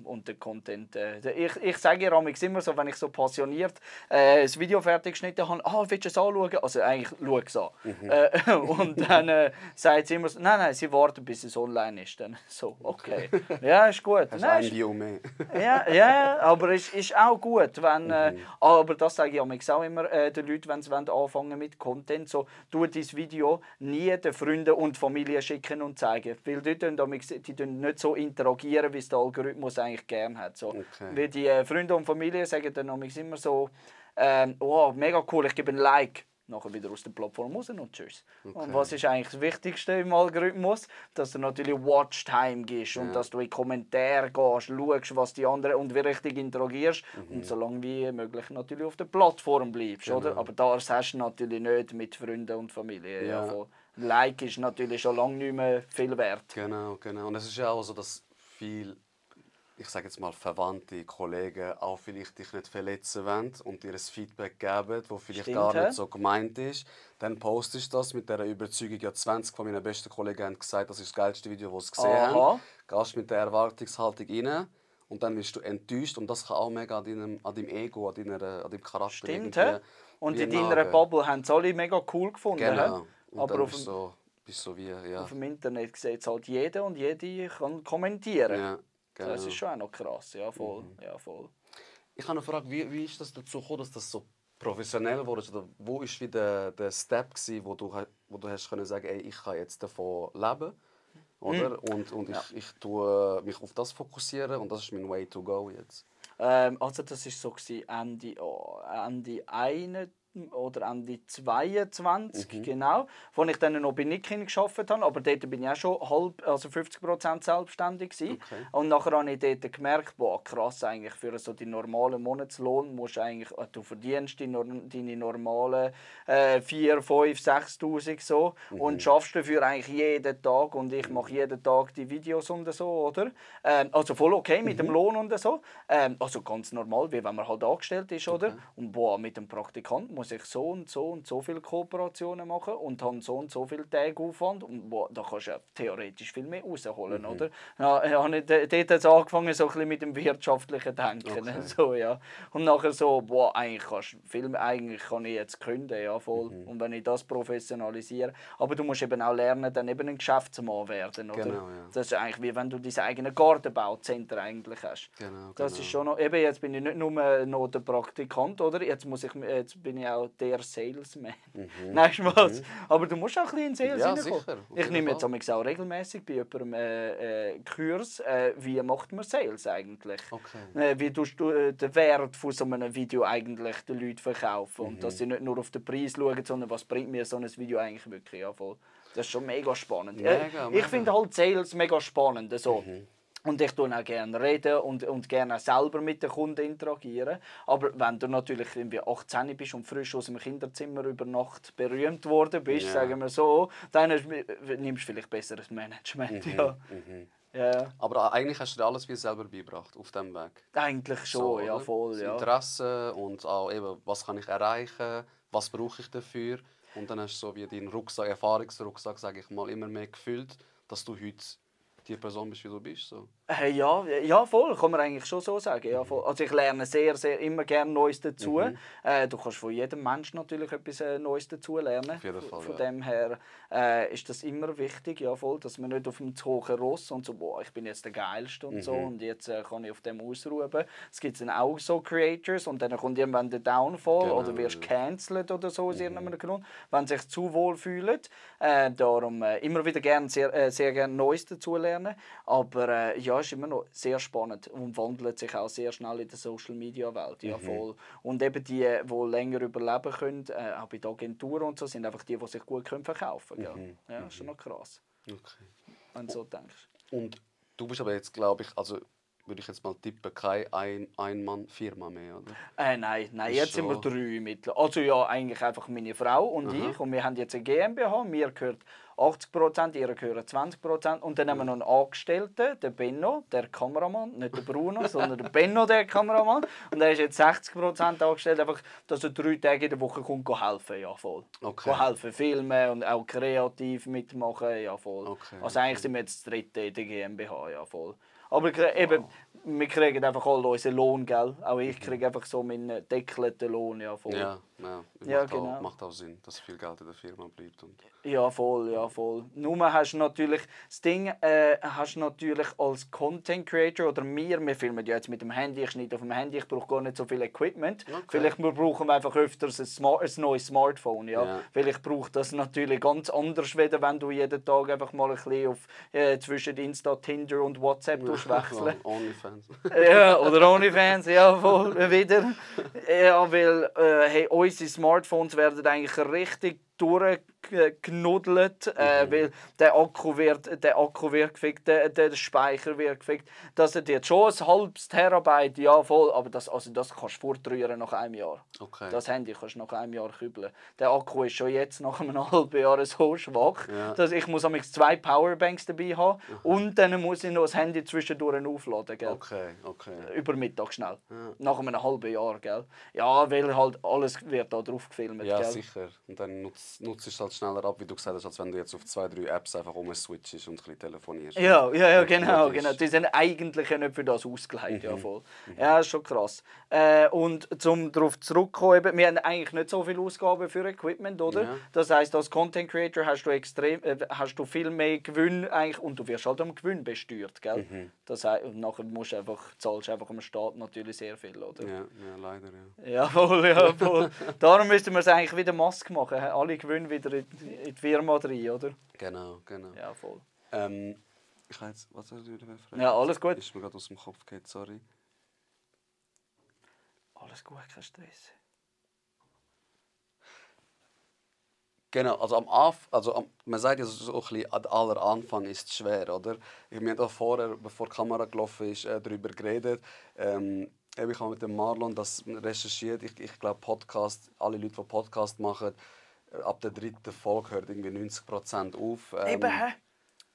und den Content. Ich sage ihr immer so, wenn ich so passioniert das Video fertig geschnitten habe, willst du es anschauen? Also eigentlich schau es an. Und dann sagt sie immer so, nein, sie warten, bis es online ist. Dann so, okay. Ja, ist gut. Hast ein Video mehr. ja, aber es ist auch gut, wenn, aber das sage ich auch immer den Leuten, wenn sie anfangen mit Content, so, tu dieses Video nie den Freunden und Familie schicken und zeigen, weil die nicht so interagieren, wie es der Algorithmus eigentlich gerne hat. So. Okay. Weil die Freunde und Familie sagen dann immer so, mega cool, ich gebe ein Like. Nachher wieder aus der Plattform raus und tschüss. Okay. Und was ist eigentlich das Wichtigste im Algorithmus? Dass du natürlich Watchtime gibst und dass du in Kommentare gehst, schaust, was die anderen und wie richtig interagierst und so lange wie möglich natürlich auf der Plattform bleibst. Genau. Oder? Aber das hast du natürlich nicht mit Freunden und Familie. Ja. Ja, ein Like ist natürlich schon lange nicht mehr viel wert. Genau. Und es ist ja auch so, dass viele, ich sage jetzt mal, Verwandte, Kollegen auch vielleicht dich nicht verletzen wollen und dir ein Feedback geben, das vielleicht gar nicht so gemeint ist. Dann postest du das mit dieser Überzeugung, ja 20 von meinen besten Kollegen haben gesagt, das ist das geilste Video, das sie gesehen haben. Gehst mit der Erwartungshaltung rein und dann wirst du enttäuscht und das kann auch mega an deinem Ego, an deinem Charakter. Stimmt, und in deiner Bubble haben es alle mega cool gefunden. Genau. Und aber dann bist so wie, auf dem Internet sieht es halt jeder und jede kann kommentieren. Ja. Genau. Das ist schon auch noch krass, ja voll. Ja, voll. Ich habe eine Frage, wie ist das dazu gekommen, dass das so professionell wurde? Oder wo war wieder der Step gewesen, wo du hast können sagen, ey, ich kann jetzt davon leben, oder? Und ich tue mich auf das fokussieren und das ist mein Way to go jetzt. Also das war so Ende 21 oder Ende 22, genau, wo ich dann noch bei Nikin gearbeitet habe, aber dort bin ich auch schon 50% selbstständig gewesen. Okay. Und nachher habe ich dort gemerkt, boah, krass, eigentlich für so den normalen Monatslohn musst du verdienst deine normalen 4, 5, 6'000 so und schaffst dafür eigentlich jeden Tag und ich mache jeden Tag die Videos und so, oder? Also voll okay mit dem Lohn und so, also ganz normal, wie wenn man halt angestellt ist, oder? Und boah, mit dem Praktikanten muss ich so und so viele Kooperationen machen und habe so und so viele Tage Aufwand und boah, da kannst du ja theoretisch viel mehr rausholen, oder? Ja, habe ich dort angefangen so ein bisschen mit dem wirtschaftlichen Denken, okay. So, ja. Und nachher so, boah, eigentlich kann ich jetzt kündigen, ja, voll. Und wenn ich das professionalisiere, aber du musst eben auch lernen, dann eben ein Geschäftsmann werden, oder? Genau, ja. Das ist eigentlich wie wenn du dein eigenes Gartenbauzentrum eigentlich hast. Genau. Das ist schon noch, eben jetzt bin ich nicht nur noch der Praktikant, oder? Jetzt bin ich auch der Salesman. Nein, Spaß. Aber du musst auch ein bisschen in Sales reinkommen. Ich nehme jetzt auch regelmäßig bei jemandem Kurs, wie macht man Sales eigentlich? Okay. Wie tust du den Wert von so einem Video eigentlich den Leuten verkaufen? Und dass sie nicht nur auf den Preis schauen, sondern was bringt mir so ein Video eigentlich wirklich? Ja, voll. Das ist schon mega spannend. Mega. Ich finde halt Sales mega spannend. So. Und ich tue auch gerne reden und gerne auch selber mit den Kunden interagieren. Aber wenn du natürlich irgendwie 18 bist und frisch aus dem Kinderzimmer über Nacht berühmt worden bist, sagen wir so, dann nimmst du vielleicht besser das Management. Ja. Ja. Aber eigentlich hast du dir alles wie selber beigebracht auf diesem Weg. Eigentlich schon, So, ja oder? voll. Das Ja. Interesse und auch eben, was kann ich erreichen, was brauche ich dafür. Und dann hast du so wie deinen Rucksack, Erfahrungsrucksack, sage ich mal, immer mehr gefüllt, dass du heute die Person bist, wie du bist. So. Ja, voll, kann man eigentlich schon so sagen. Ja, voll. Also ich lerne immer gerne Neues dazu. Du kannst von jedem Menschen natürlich etwas Neues dazu lernen. Auf jeden Fall, Von ja. dem her ist das immer wichtig, ja, voll, dass man nicht auf dem zu hohen Ross und so, boah, ich bin jetzt der Geilste und so und jetzt kann ich auf dem ausruhen. Es gibt dann auch so Creators und dann kommt irgendwann der Downfall Genau, oder wirst cancelled oder so aus irgendeinem Grund, wenn sie sich zu wohl fühlen. Darum immer wieder sehr gerne Neues dazu lernen. Aber ja, ist immer noch sehr spannend und wandelt sich auch sehr schnell in der Social-Media-Welt. Ja, voll. Und eben die länger überleben können, auch bei den Agenturen und so, sind einfach die sich gut verkaufen können. Ja, ist schon noch krass, Okay. wenn du so denkst. Und du bist aber jetzt, glaube ich, also würde ich jetzt mal tippen, kein Ein-Mann-Firma mehr, oder? Nein, Ist jetzt sind wir schon- 3 mittlerweile. Also ja, eigentlich einfach meine Frau und ich. Und wir haben jetzt eine GmbH. Mir gehört 80%, ihr gehört 20%. Und dann haben wir noch einen Angestellten, den Benno, der Kameramann. Nicht der Bruno, sondern der Benno, der Kameramann. Und der ist jetzt 60% angestellt, einfach, dass er 3 Tage in der Woche kommt helfen. Ja, voll. Okay. Helfen, filmen und auch kreativ mitmachen. Ja, voll. Okay, Also eigentlich sind wir jetzt das 3. in der GmbH. Ja, voll. Aber eben, wir kriegen einfach alle unseren Lohn, gell? Auch ich kriege einfach so meinen deckelten Lohn, ja voll. Ja, Genau. macht auch Sinn, dass viel Geld in der Firma bleibt. Und Ja, voll, ja, voll. Nur hast du natürlich, das Ding hast du natürlich als Content Creator oder wir filmen ja jetzt mit dem Handy, ich schneide auf dem Handy, ich brauche gar nicht so viel Equipment. Okay. Vielleicht brauchen wir einfach öfters ein neues Smartphone, ja. Ja. Vielleicht braucht das natürlich ganz anders, wenn du jeden Tag einfach mal ein bisschen auf, zwischen Insta, Tinder und WhatsApp wechseln. Onlyfans. Ja, oder OnlyFans, ja, voll wieder. Ja, weil hey, unsere Smartphones werden eigentlich richtig durchgenuddelt, weil der Akku wird gefickt, der Speicher wird gefickt. Das hat jetzt schon ein halbes Terabyte, ja voll, aber das kannst du fortrühren nach einem Jahr. Okay. Das Handy kannst du nach einem Jahr kübeln. Der Akku ist schon jetzt nach einem halben Jahr so schwach, dass ich muss 2 Powerbanks dabei haben und dann muss ich noch das Handy zwischendurch aufladen, gell? Okay. Über Mittag schnell. Nach einem halben Jahr, gell? Ja, weil halt alles wird da drauf gefilmt, Ja, gell? sicher. Und dann nutzt es halt schneller ab, wie du gesagt hast, als wenn du jetzt auf 2, 3 Apps einfach switchst und ein bisschen telefonierst. Ja, genau. Logisch. Die sind eigentlich ja nicht für das ausgelegt, ja voll. Ja, ist schon krass. Und um darauf zurückzukommen, eben, wir haben eigentlich nicht so viele Ausgaben für Equipment, oder? Ja. Das heisst, als Content Creator hast du viel mehr Gewinn eigentlich, und du wirst halt am Gewinn besteuert, gell? Das heisst, und nachher zahlst du einfach am Staat natürlich sehr viel, oder? Ja, leider, ja. Ja, voll. Darum müssten wir es eigentlich wieder Maske machen, alle Gewinne wieder in die Firma rein, oder? Genau. Ja, voll. Ich habe jetzt, was soll ich wieder fragen? Ja, alles gut. Ist mir gerade aus dem Kopf geht, sorry. Alles gut, kein Stress. Genau, man sagt ja so ein bisschen, an aller Anfang ist es schwer, oder? Wir haben da vorher, bevor die Kamera gelaufen ist, darüber geredet. Ich habe mit dem Marlon das recherchiert. Ich glaube, alle Leute, die Podcast machen, ab der 3. Folge hört irgendwie 90% auf.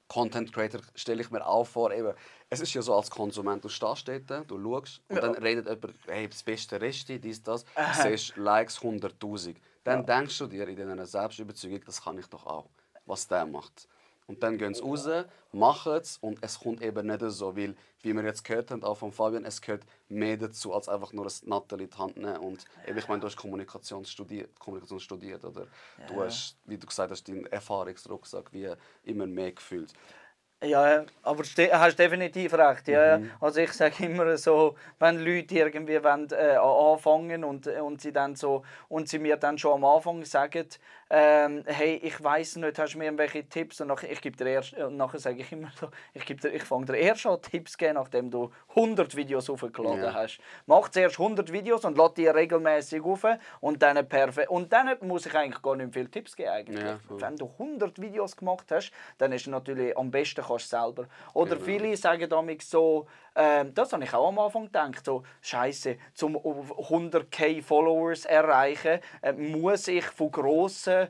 Content Creator stelle ich mir auch vor, es ist ja so als Konsument, du stehst dort, du schaust und dann redet jemand, hey, das beste Resti, dies, das, du siehst Likes 100'000. Dann denkst du dir in deiner Selbstüberzeugung, das kann ich doch auch, was der macht. Und dann gehen sie raus, machen es und es kommt eben nicht so, weil, wie wir jetzt gehört haben, auch von Fabian, es gehört mehr dazu, als einfach nur ein Nattel in die Hand nehmen. Und ich meine, du hast Kommunikation studiert, oder? Ja. Du hast, wie du gesagt hast, deinen Erfahrungsrucksack wie immer mehr gefüllt. Ja, aber du hast definitiv recht. Ja. Also ich sage immer so, wenn Leute irgendwie anfangen und sie mir dann schon am Anfang sagen, hey, ich weiss nicht, hast du mir irgendwelche Tipps? Und nachher sage ich immer so, ich fange dir erst an Tipps zu geben, nachdem du 100 Videos hochgeladen hast. Mach zuerst 100 Videos und lade die regelmäßig auf und dann und dann muss ich eigentlich gar nicht viele Tipps geben. Eigentlich. Ja, wenn du 100 Videos gemacht hast, dann ist natürlich am besten kannst du selber. Oder viele sagen damit so, Das habe ich auch am Anfang gedacht. So, Scheiße, zum 100.000 Followers erreichen, muss ich von grossen,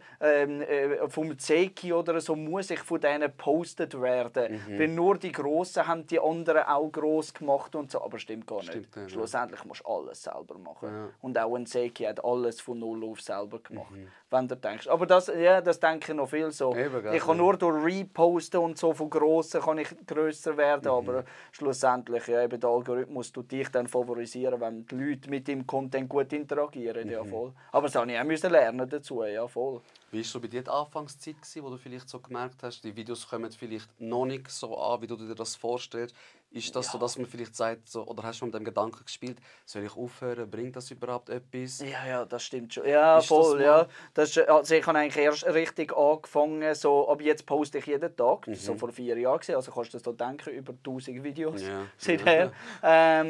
vom Zeki oder so, muss ich von denen gepostet werden. Weil nur die Grossen haben die anderen auch gross gemacht und so. Aber stimmt gar nicht. Ja. Schlussendlich musst du alles selber machen. Ja. Und auch ein Zeki hat alles von null auf selber gemacht. Wenn du denkst. Aber das denke ich noch viel so. Eben, ich kann nur durch Reposten und so von Grossen kann ich grösser werden, aber schlussendlich, ja, eben der Algorithmus tut dich dann favorisieren, wenn die Leute mit dem Content gut interagieren. Ja, voll. Aber das musste ich auch lernen dazu, ja, voll. Wie war so bei dir die Anfangszeit, wo du vielleicht so gemerkt hast, die Videos kommen vielleicht noch nicht so an, wie du dir das vorstellst? Ist das so, dass man vielleicht sagt, so, oder hast du mit dem Gedanken gespielt, soll ich aufhören, bringt das überhaupt etwas? Ja, das stimmt schon. Ja, voll, ja. Also ich habe eigentlich erst richtig angefangen, so, ab jetzt poste ich jeden Tag, das war so vor 4 Jahren, also kannst du das da denken, über 1000 Videos seither.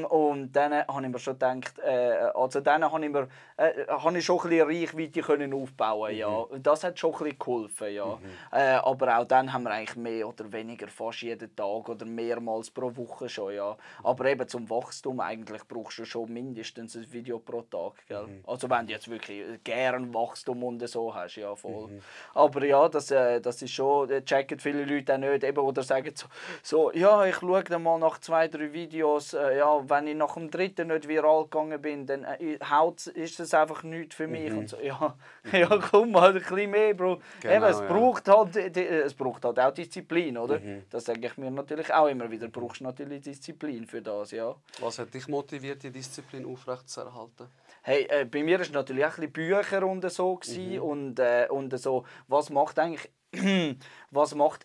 Und dann habe ich mir schon gedacht, also dann habe ich schon ein bisschen Reichweite können aufbauen, ja. Das hat schon ein bisschen geholfen, ja. Aber auch dann haben wir eigentlich mehr oder weniger fast jeden Tag oder mehrmals pro Woche schon, ja. Aber eben zum Wachstum eigentlich brauchst du schon mindestens ein Video pro Tag, gell? Also wenn du jetzt wirklich gern Wachstum und so hast, ja, voll. Aber ja, das ist schon, checken viele Leute auch nicht, eben, oder sagen so ja, ich schaue dann mal nach 2, 3 Videos, ja, wenn ich nach dem 3. nicht viral gegangen bin, dann ist das einfach nichts für mich. Und so, ja, komm mal, ein bisschen mehr, Bro. Genau, eben, es braucht halt auch Disziplin, oder? Das sage ich mir natürlich auch immer wieder, brauchst natürlich Disziplin für das, ja. Was hat dich motiviert, die Disziplin aufrechtzuerhalten? Hey, bei mir war natürlich auch ein bisschen Bücher und so und so, was macht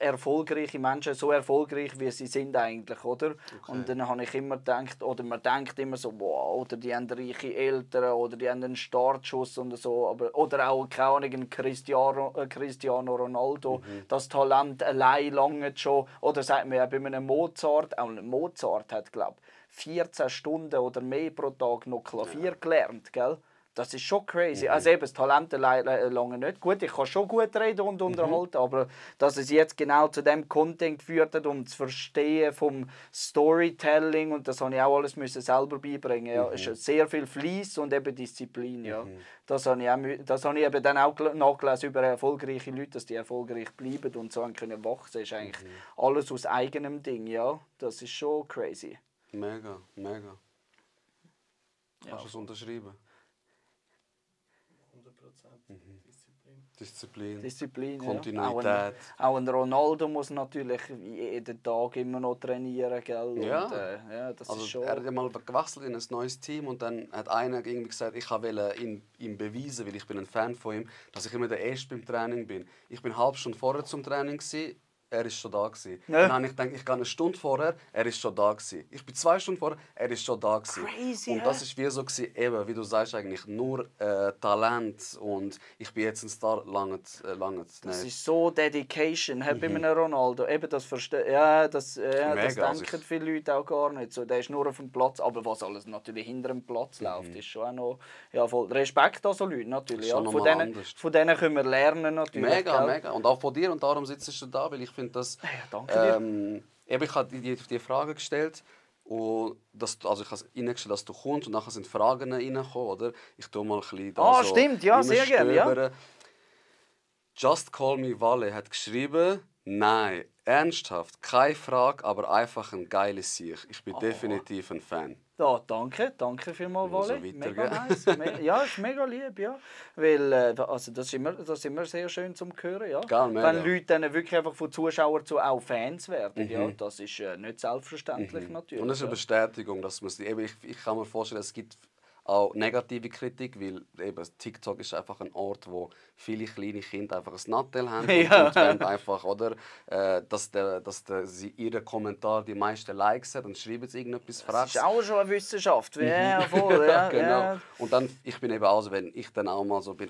erfolgreiche Menschen so erfolgreich, wie sie sind eigentlich, oder? Okay. Und dann habe ich immer gedacht, oder man denkt immer so, wow, oder die haben reiche Eltern, oder die haben einen Startschuss und so, oder auch, keine Ahnung, Cristiano Ronaldo, das Talent allein lange schon, oder sagt man ja bei einem Mozart, auch ein Mozart hat, glaube ich, 14 Stunden oder mehr pro Tag noch Klavier gelernt, gell? Das ist schon crazy. Also eben, das Talent lange nicht. Gut, ich kann schon gut reden und unterhalten, aber dass es jetzt genau zu dem Content geführt hat, um das Verstehen vom Storytelling, und das habe ich auch alles selber beibringen. Ja. Es ist sehr viel Fleiss und eben Disziplin. Ja. Das habe ich eben dann auch nachgelesen über erfolgreiche Leute, dass die erfolgreich bleiben und so können wachsen. Das ist eigentlich alles aus eigenem Ding. Ja. Das ist schon crazy. Mega, mega. Hast du es unterschrieben? 100%. Disziplin, Kontinuität. Ja. Auch ein Ronaldo muss natürlich jeden Tag immer noch trainieren, gell? Ja. Und, das also ist schon... Er hat ja mal gewechselt in ein neues Team und dann hat einer irgendwie gesagt, ich wollte ihm beweisen, weil ich bin ein Fan von ihm, dass ich immer der Erste beim Training bin. Ich bin eine halbe Stunde vorher zum Training gewesen. Er war schon da. Ja. Dann habe ich gedacht, ich gehe eine Stunde vorher, er ist schon da. Ich bin 2 Stunden vorher, er ist schon da. Crazy, und das war wie so, eben, wie du sagst, eigentlich nur Talent und ich bin jetzt ein Star, lange das ist so Dedication, bei einem Ronaldo. Eben das das denken viele Leute auch gar nicht. So, der ist nur auf dem Platz, aber was alles natürlich hinter dem Platz läuft, ist schon auch noch voll Respekt an so Leute natürlich. Ja. Von denen können wir lernen natürlich. Mega. Und auch von dir, und darum sitzt du da, weil ich finde, dass danke dir. Ich habe die Frage gestellt und ich habe reingestellt, dass du kommst und nachher sind Fragen reingekommen, oder? Ich tue mal ein bisschen da stimmt, ja, sehr gerne. Ja. Just Call Me Walle hat geschrieben, nein, ernsthaft, keine Frage, aber einfach ein geiles Sieg. Ich bin definitiv ein Fan. Ja, danke vielmals, Walle. So mega nice. Ja, ist mega lieb, ja. Weil also das ist immer sehr schön zum Hören, ja. Geil, wenn Leute dann wirklich einfach von Zuschauern zu auch Fans werden, ja, das ist nicht selbstverständlich natürlich. Und das ist eine Bestätigung, dass man ich kann mir vorstellen, es gibt auch negative Kritik, weil eben TikTok ist einfach ein Ort, wo viele kleine Kinder einfach ein Nattel haben und wollen einfach, oder, dass ihre Kommentar die meisten Likes hat und schreiben sie irgendetwas Freches. Das ist auch schon eine Wissenschaft, ja, voll. Ja, genau. Ja. Und dann, ich bin eben auch so, wenn ich dann auch mal so bin,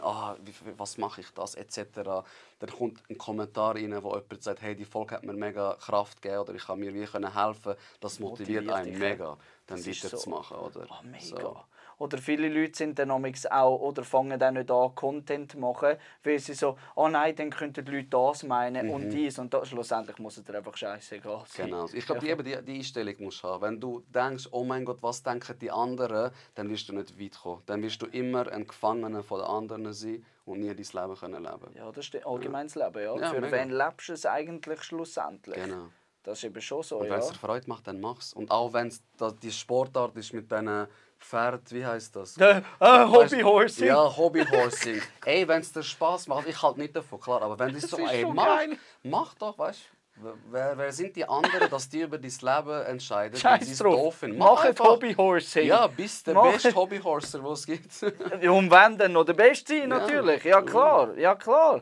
was mache ich das, etc., dann kommt ein Kommentar rein, wo jemand sagt, hey, die Folge hat mir mega Kraft gegeben oder ich kann mir wie helfen. Das motiviert einen mega, dann weiterzumachen, oder? Mega. So. oder viele Leute sind dann auch oder fangen dann nicht an, Content zu machen, weil sie so, oh nein, dann könnten die Leute das meinen und dies und das. Schlussendlich muss es dir einfach scheißegal sein. Genau. Ich glaube, die Einstellung musst du haben. Wenn du denkst, oh mein Gott, was denken die anderen, dann wirst du nicht weit kommen. Dann wirst du immer ein Gefangener von den anderen sein und nie dein Leben können leben. Ja, das ist allgemeines Leben. Ja. Ja, Für mega. wen lebst du es eigentlich schlussendlich? Genau. Das ist eben schon so, Und wenn es dir Freude macht, dann mach's. Und auch wenn es die Sportart ist mit diesen Pferd, wie heisst das? Hobbyhorsing. Ja, Hobbyhorsing. Ey, wenn es dir Spaß macht, ich halt nicht davon, klar. Aber wenn du so, ist ey, so mach, geil. mach doch, weißt du. Wer sind die anderen, dass die über dein Leben entscheiden? Scheiß sie es drauf. doof finden? Mach ein einfach. Hobbyhorsing. Ja, bist der Mach- beste Hobbyhorser, den es gibt. Und wenn dann noch der Beste sein, natürlich. Ja, klar. Ja, klar.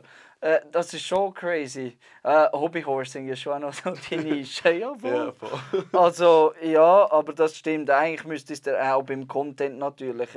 Das ist schon crazy. Hobbyhorsing ist schon auch noch so die Nische. Ja, voll. Ja, voll. Also, ja, aber das stimmt. Eigentlich müsste es auch beim Content natürlich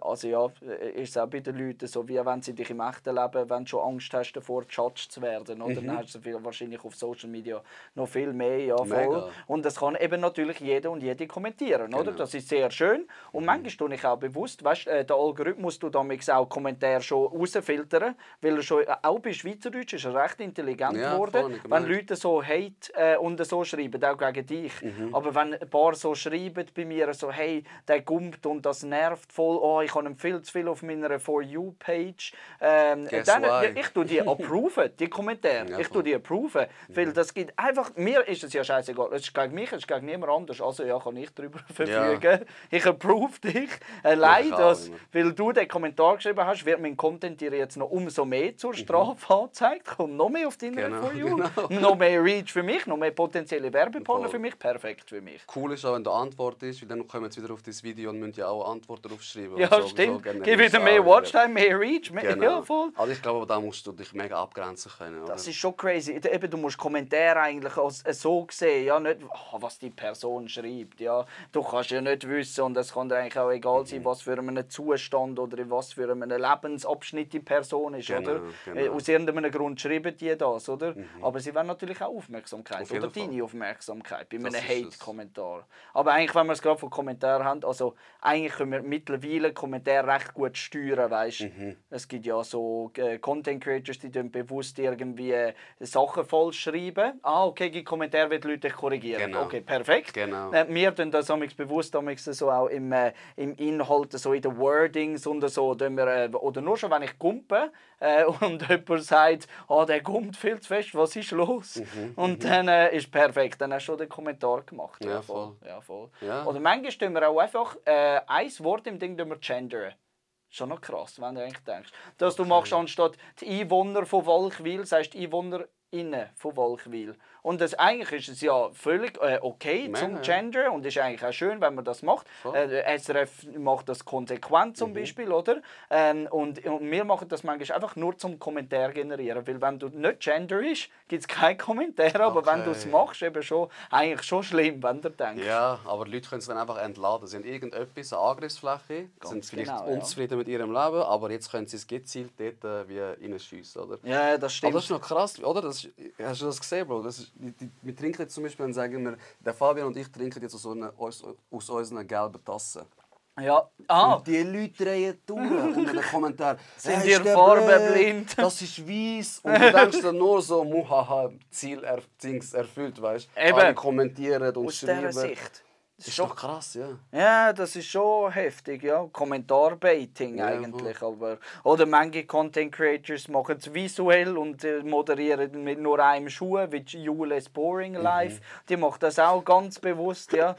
also ja, ist es auch bei den Leuten so, wie wenn sie dich im echten Leben, wenn du schon Angst hast davor, judged zu werden, oder? Dann hast du wahrscheinlich auf Social Media noch viel mehr, ja, voll. Mega. Und das kann eben natürlich jeder und jede kommentieren, oder? Genau. Das ist sehr schön. Und manchmal tue ich auch bewusst, weißt, der Algorithmus tut damals auch Kommentare schon rausfiltern, weil er schon, auch bei Schweizerdeutsch ist er recht intelligent Ja, geworden. voll, ich Wenn gemerkt. Leute so Hate und so schreiben, auch gegen dich. Aber wenn ein paar so schreiben bei mir, so, hey, der gumpt und das nervt voll, oh, ich habe ihn viel zu viel auf meiner For You-Page. Dann, why? ich tue die approven, die Kommentare. Ja, ich tue die approven. Weil das gibt einfach, mir ist es ja scheißegal. Es ist gegen mich, es ist gegen niemand anders. Also ja, kann ich darüber verfügen. Ich approve dich. Allein, Ich auch dass, immer. weil du den Kommentar geschrieben hast, wird mein Content dir jetzt noch umso mehr zur Strafe angezeigt. Kommt noch mehr auf deine Genau, For You. genau. Noch mehr Reach für mich, noch mehr potenzielle Werbepartner Voll. für mich. Perfekt für mich. Cool ist auch, wenn du antwortest, weil dann kommen sie wieder auf das Video und müssen ja auch Antworten draufschreiben. Ja, und so, stimmt. So Gib wieder mehr Watchtime, mehr Reach. Mehr, Genau. Ja, voll. Also ich glaube, da musst du dich mega abgrenzen können. Oder? Das ist schon crazy. Eben, du musst Kommentare eigentlich als so sehen, ja, nicht was die Person schreibt. Ja. Du kannst ja nicht wissen und es kann dir eigentlich auch egal sein, was für einen Zustand oder in was für einen Lebensabschnitt die Person ist. Genau, Oder? genau. Aus irgendeinem Grund schreiben die das, oder? Aber sie wollen natürlich auch Aufmerksamkeit Auf jeden oder Fall. deine Aufmerksamkeit bei einem Das ist Hate-Kommentar. Aber eigentlich, wenn wir es gerade von Kommentaren haben, also eigentlich können wir mittlerweile Kommentare recht gut steuern, weißt? Es gibt ja so Content Creators, die dann bewusst irgendwie Sachen falsch schreiben. Ah, okay, gibt Kommentare, wie die Leute dich korrigieren. Genau. Okay, perfekt. Genau. Wir tun das bewusst so auch im Inhalt, so in den Wordings und so, tun wir, oder nur schon, wenn ich gumpe und jemand sagt, oh, der gumpt viel zu fest, was ist los? Und dann ist perfekt, dann hast du schon den Kommentar gemacht. Ja, voll. Ja, voll. Ja. Oder manchmal tun wir auch einfach ein Wort im Ding gendern. Schon noch krass, wenn du eigentlich denkst. Dass du machst anstatt die Einwohner von Walchwil, sagst du EinwohnerInnen von Walchwil. Und das, eigentlich ist es ja völlig okay Mega, zum ja. Gender und ist eigentlich auch schön, wenn man das macht. SRF macht das konsequent zum Beispiel, oder? Und wir machen das manchmal einfach nur zum Kommentar generieren, weil wenn du nicht Gender ist, gibt es keinen Kommentar, aber wenn du es machst, eben schon, eigentlich schon schlimm, wenn du denkst. Ja, aber die Leute können es dann einfach entladen. Sie haben irgendetwas, eine Angriffsfläche, sind vielleicht genau, ja. unzufrieden mit ihrem Leben, aber jetzt können sie es gezielt dort wie reinschiessen, oder? Ja, das Aber stimmt. das ist noch krass, oder? Hast du das gesehen, Bro? Wir trinken jetzt zum Beispiel, dann sagen wir, der Fabian und ich trinken jetzt aus unseren gelben Tassen. Ja. Und die Leute drehen durch unter den Kommentaren. Sind «Ist ihr der farbenblind?» Das ist weiss. Und du denkst dann nur so, muhaha, Ziel erfüllt, weißt du? Eben. Alle kommentieren und Aus dieser schreiben. Sicht. Das ist doch krass, ja. Ja, das ist schon heftig, ja. Kommentarbaiting Ja, eigentlich. Aber, oder manche Content Creators machen es visuell und moderieren mit nur einem Schuh, wie Jules Boring Life. Die macht das auch ganz bewusst, ja.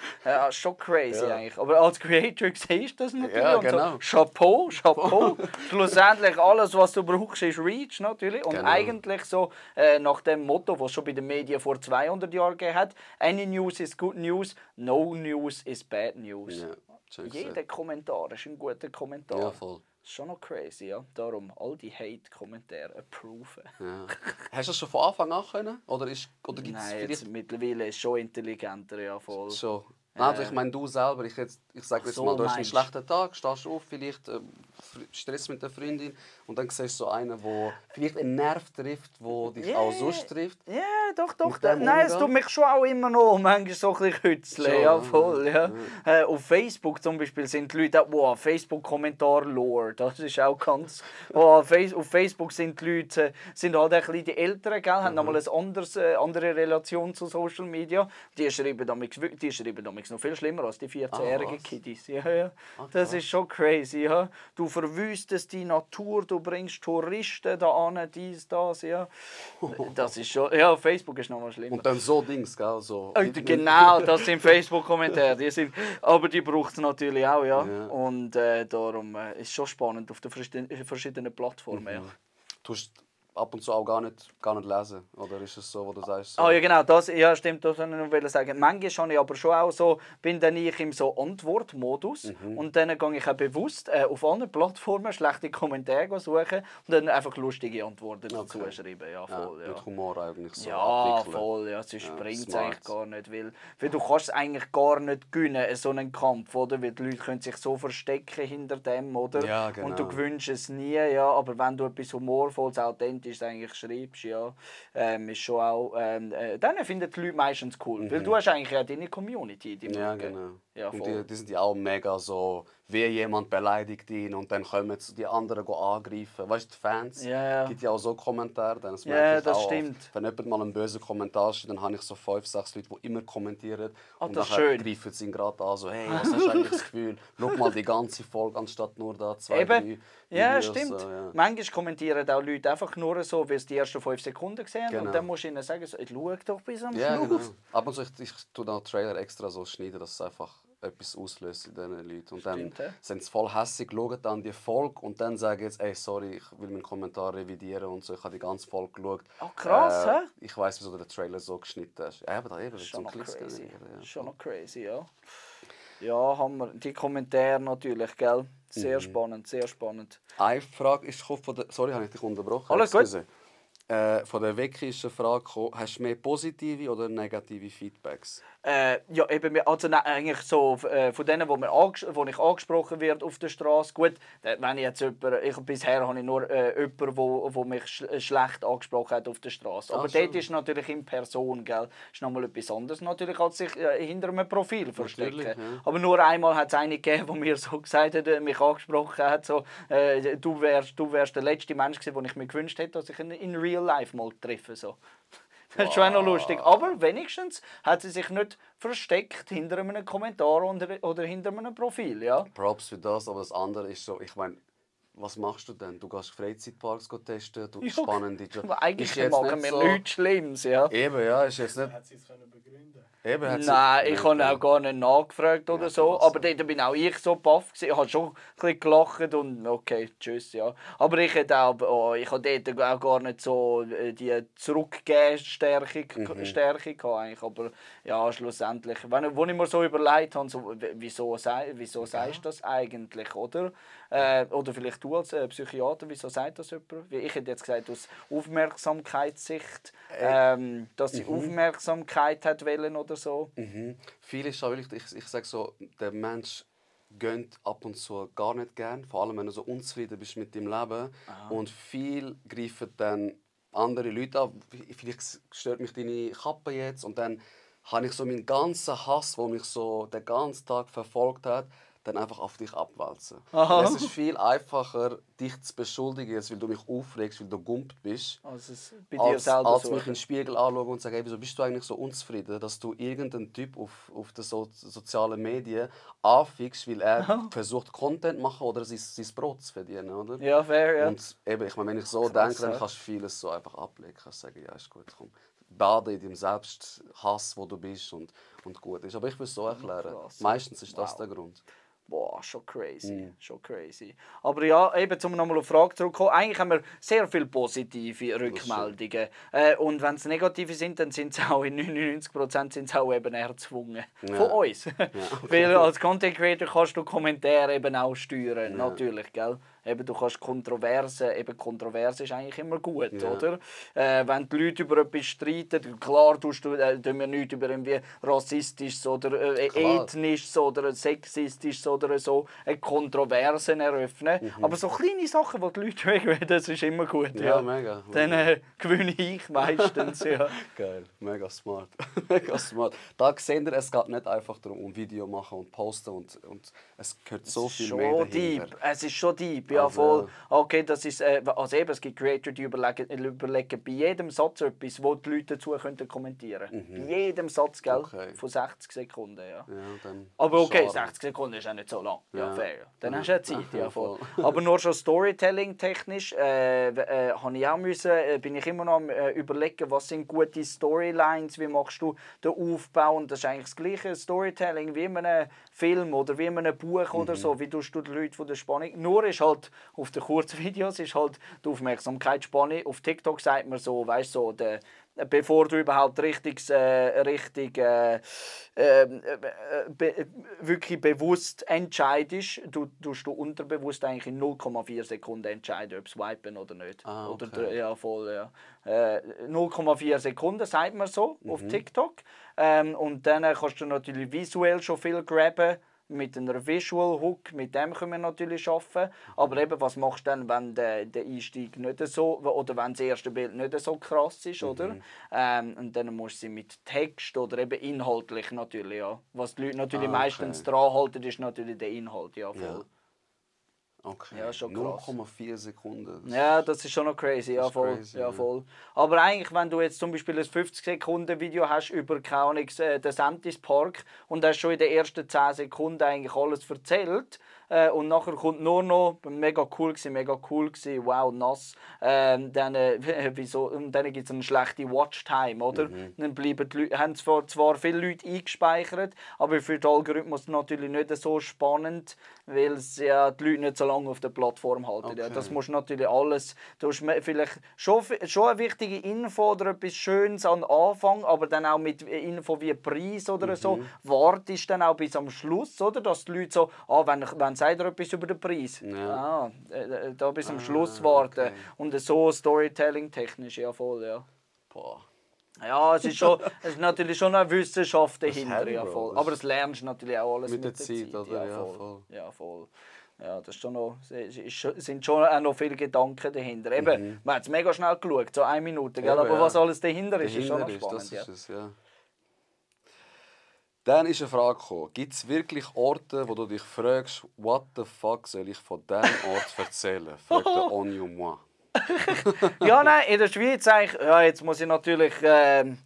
Schon crazy Ja. eigentlich. Aber als Creator siehst du das natürlich. Ja, und genau. so, Chapeau, Chapeau. Schlussendlich alles, was du brauchst, ist Reach natürlich. Und Genau. eigentlich so nach dem Motto, was es schon bei den Medien vor 200 Jahren gegeben hat: Any news is good news, no news is bad news. Ja, schön Jeder gesagt. Kommentar ist ein guter Kommentar. Ja, voll. Das ist schon noch crazy, ja. Darum all die Hate-Kommentare approven. Ja. Hast du das schon von Anfang an können? Oder gibt es Nein, vielleicht jetzt mittlerweile ist es schon intelligenter, ja voll. schon? Nein, also ich meine, du selber, ich sage jetzt so, mal, du hast einen meinst. schlechten Tag, stehst auf, vielleicht Stress mit der Freundin und dann siehst du so einen, der vielleicht einen Nerv trifft, der dich auch sonst trifft. Ja, doch. Nein, es tut mich schon auch immer noch manchmal so ein bisschen kützeln. Ja, voll. Ja. Auf Facebook zum Beispiel sind die Leute auch, Facebook-Kommentar-Lore, das ist auch ganz... auf Facebook sind die Leute sind halt ein bisschen die Älteren, gell, haben nochmal eine andere Relation zu Social Media. Die schreiben damals noch viel schlimmer als die 14-jährigen Kiddies. Ja. Das ist schon crazy. Ja. Du verwüstest die Natur, du bringst Touristen da an, dies, das. Ja. Das ist schon... Ja, Facebook ist noch mal schlimmer. Und dann so Dings, gell? So. Genau, das sind Facebook-Kommentare. Aber die braucht es natürlich auch, ja. Und darum ist es schon spannend auf den verschiedenen Plattformen. Ja. Tust ab und zu auch gar nicht lesen? Oder ist es so, wo du sagst? So? Ja, genau, das stimmt, das wollte ich noch sagen. Manchmal habe ich aber schon auch so, bin dann ich im so Antwortmodus und dann gehe ich auch bewusst auf anderen Plattformen schlechte Kommentare suchen und dann einfach lustige Antworten dazu schreiben. Ja, voll, mit Humor eigentlich so abwickeln. Voll, ja, sonst bringt es eigentlich gar nicht, weil du kannst es eigentlich gar nicht gewinnen, so einen Kampf, oder? Weil die Leute können sich so verstecken hinter dem, oder? Ja, genau. Und du gewünschst es nie, ja, aber wenn du etwas Humorvolles, authentisch eigentlich schreibst, ja, ist schon auch, dann finden die Leute meistens cool, weil du hast eigentlich ja deine Community, die ja, genau. Ja, und die sind ja auch mega so, wie jemand beleidigt ihn und dann kommen die anderen angreifen. Weißt du, die Fans, gibt ja auch so Kommentare, dann das das stimmt. Oft. Wenn jemand mal einen bösen Kommentar schreibt, dann habe ich so 5, 6 Leute, die immer kommentieren und dann greifen sie ihn gerade an, so, hey, was hast du eigentlich das Gefühl? Schau mal die ganze Folge anstatt nur da 2, 3 Ja, Videos, stimmt. So, ja. Manchmal kommentieren auch Leute einfach nur so, wie es die ersten 5 Sekunden sehen und dann musst du ihnen sagen, so, schau doch bis am Schluss. Genau. Ab und zu ich tue den Trailer extra so schneiden, dass es einfach etwas auslöst in diesen Leuten. Und dann sind sie voll hässig, schauen dann die Folge und dann sagen jetzt, ey, sorry, ich will meinen Kommentar revidieren und so. Ich habe die ganze Folge geschaut. Oh, krass, hä? Ich weiss, wieso du den Trailer so geschnitten hast. Ja, aber da eben, schon noch crazy. Ja. Schon noch crazy, ja. Ja, haben wir. Die Kommentare natürlich, gell? Sehr spannend, sehr spannend. Eine Frage ist von der... Sorry, habe ich dich unterbrochen. Alles gut. Von der Vicky ist eine Frage gekommen, hast du mehr positive oder negative Feedbacks? Ja, eben, also eigentlich so von denen, wo ich angesprochen werde auf der Straße. Gut, wenn ich jetzt bisher habe ich nur jemanden, wo mich schlecht angesprochen hat auf der Straße. Aber dort ist natürlich in Person, gell, ist nochmal etwas anderes natürlich, als sich hinter einem Profil verstecken. Ja. Aber nur einmal hat es einen gegeben, der mir so gesagt hat, mich angesprochen hat, so, du wärst der letzte Mensch gewesen, den ich mir gewünscht hätte, dass ich ihn in Real Life mal treffe. So. Das ist schon auch noch lustig. Aber wenigstens hat sie sich nicht versteckt hinter einem Kommentar oder hinter einem Profil. Ja? Props für das, aber das andere ist so, ich meine, was machst du denn? Du gehst Freizeitparks testen, du spannende Jobs. Aber eigentlich machen wir so nichts Schlimmes. Ja? Eben, ja, ist jetzt nicht... Hat sie es begründen? Eben, nein, ich habe auch gar nicht nachgefragt oder so. Aber dort bin auch ich so baff gewesen. Ich habe schon ein bisschen gelacht und okay, tschüss, ja. Aber ich hatte ich habe dort auch gar nicht so die Zurückgeben-Stärke gehabt eigentlich. Aber ja, schlussendlich, wo ich mir so überlegt habe, so, wieso sagst du das eigentlich, oder? Oder vielleicht du als Psychiater, wieso sagt das jemand? Ich hätte jetzt gesagt, aus Aufmerksamkeitssicht, dass sie Aufmerksamkeit hat wollen oder so. Viel ist auch wirklich, ich sage so, der Mensch gönnt ab und zu gar nicht gern, vor allem wenn du so unzufrieden bist mit deinem Leben. Und viel greifen dann andere Leute an. Vielleicht stört mich deine Kappe jetzt und dann habe ich so meinen ganzen Hass, der mich so den ganzen Tag verfolgt hat, dann einfach auf dich abwälzen. Es ist viel einfacher, dich zu beschuldigen, weil du mich aufregst, weil du gumpt bist, als mich in den Spiegel anschauen und sagen, wieso bist du eigentlich so unzufrieden, dass du irgendeinen Typ auf den sozialen Medien anfickst, weil er versucht, Content zu machen oder sein Brot zu verdienen, oder? Ja, fair, ja. Und eben, ich meine, wenn ich so denke, dann kannst du vieles so einfach ablegen. Kannst sagen, ja, ist gut, komm. Bade in deinem Selbsthass, wo du bist und gut ist. Aber ich will es so erklären. Meistens ist das der Grund. Boah, schon crazy, schon crazy. Aber ja, eben, um nochmal auf die Frage zurückzukommen, eigentlich haben wir sehr viele positive Rückmeldungen. Und wenn es negative sind, dann sind es auch in 99% sind es auch eben erzwungen. Von uns. Ja, okay. Weil als Content Creator kannst du Kommentare eben auch steuern, natürlich, gell? eben, du kannst Kontroverse ist eigentlich immer gut, oder? Wenn die Leute über etwas streiten, klar tun wir nichts über irgendwie rassistisches oder ethnisches oder sexistisches oder so Kontroversen eröffnen. Aber so kleine Sachen, die die Leute mögen, das ist immer gut. Ja, mega. Dann gewinne ich meistens, ja. Geil, mega smart. Mega smart. Da seht ihr, es geht nicht einfach darum, um Video machen und posten und es gehört so viel mehr dahinter. Es ist schon deep, ja voll. Okay, das ist, also eben, es gibt Creator, die überlegen bei jedem Satz etwas, wo die Leute dazu kommentieren können. Bei jedem Satz, gell? Okay. Von 60 Sekunden, ja. Dann aber okay, schade. 60 Sekunden ist auch nicht so lang. Ja, Ja. fair. Dann hast du ja Zeit, ja voll. Aber nur schon Storytelling-technisch habe ich auch müssen, bin ich immer noch am überlegen, was sind gute Storylines, wie machst du den Aufbau, und das ist eigentlich das gleiche Storytelling wie in einem Film oder wie in einem Buch oder so, wie tust du die Leute von der Spannung, nur ist halt auf den Kurzvideos ist halt die Aufmerksamkeitsspanne, auf TikTok sagt man so, weißt so, bevor du überhaupt wirklich bewusst entscheidest, tust du unterbewusst eigentlich in 0,4 Sekunden entscheiden, ob swipen oder nicht. Okay. Oder, ja, voll, ja. 0,4 Sekunden, sagt man so, auf TikTok. Und dann kannst du natürlich visuell schon viel graben. Mit einer Visual Hook, mit dem können wir natürlich arbeiten. Aber eben, was machst du dann, wenn der Einstieg nicht so, oder wenn das erste Bild nicht so krass ist, oder? Und dann musst du sie mit Text oder eben inhaltlich natürlich, ja. Was die Leute natürlich meistens dran halten, ist natürlich der Inhalt, ja, voll. Ja. Okay, ja, schon krass. 0,4 Sekunden. Ja, das ist schon noch crazy, ja voll. Crazy, ja, voll. Aber eigentlich, wenn du jetzt zum Beispiel ein 50-Sekunden-Video hast über keine Ahnung, den Sentis Park und hast schon in den ersten 10 Sekunden eigentlich alles erzählt, und nachher kommt nur noch mega cool gewesen, wow, nass. Dann dann gibt es eine schlechte Watchtime, oder? Dann bleiben die Leute, haben zwar viele Leute eingespeichert, aber für den Algorithmus natürlich nicht so spannend, weil sie ja die Leute nicht so lange auf der Plattform halten. Okay. Ja, das musst natürlich alles, du hast vielleicht schon eine wichtige Info oder etwas Schönes am Anfang, aber dann auch mit Info wie Preis oder so, wartest dann auch bis am Schluss, oder? Dass die Leute so, wenn sagt er etwas über den Preis? Ja. Da bis am Schluss warten. Okay. Und so Storytelling-technisch, ja voll, ja. Boah. Ja, es ist natürlich schon eine Wissenschaft dahinter, hell, ja Bro. voll. Aber das lernst du natürlich auch alles Mit der Zeit, oder? Ja, voll. Ja, voll. Ja, das ist schon noch, sind schon auch noch viele Gedanken dahinter. Eben, man hat es mega schnell geschaut, so 1 Minute, gell? Eben, aber ja. was alles dahinter ist, ist schon noch Dahinter spannend. das ist es, ja. Dann ist eine Frage gekommen. Gibt es wirklich Orte, wo du dich fragst, what the fuck soll ich von diesem Ort erzählen? Fragt der On You Moi. Ja, nein, in der Schweiz eigentlich, ja, jetzt muss ich natürlich schauen,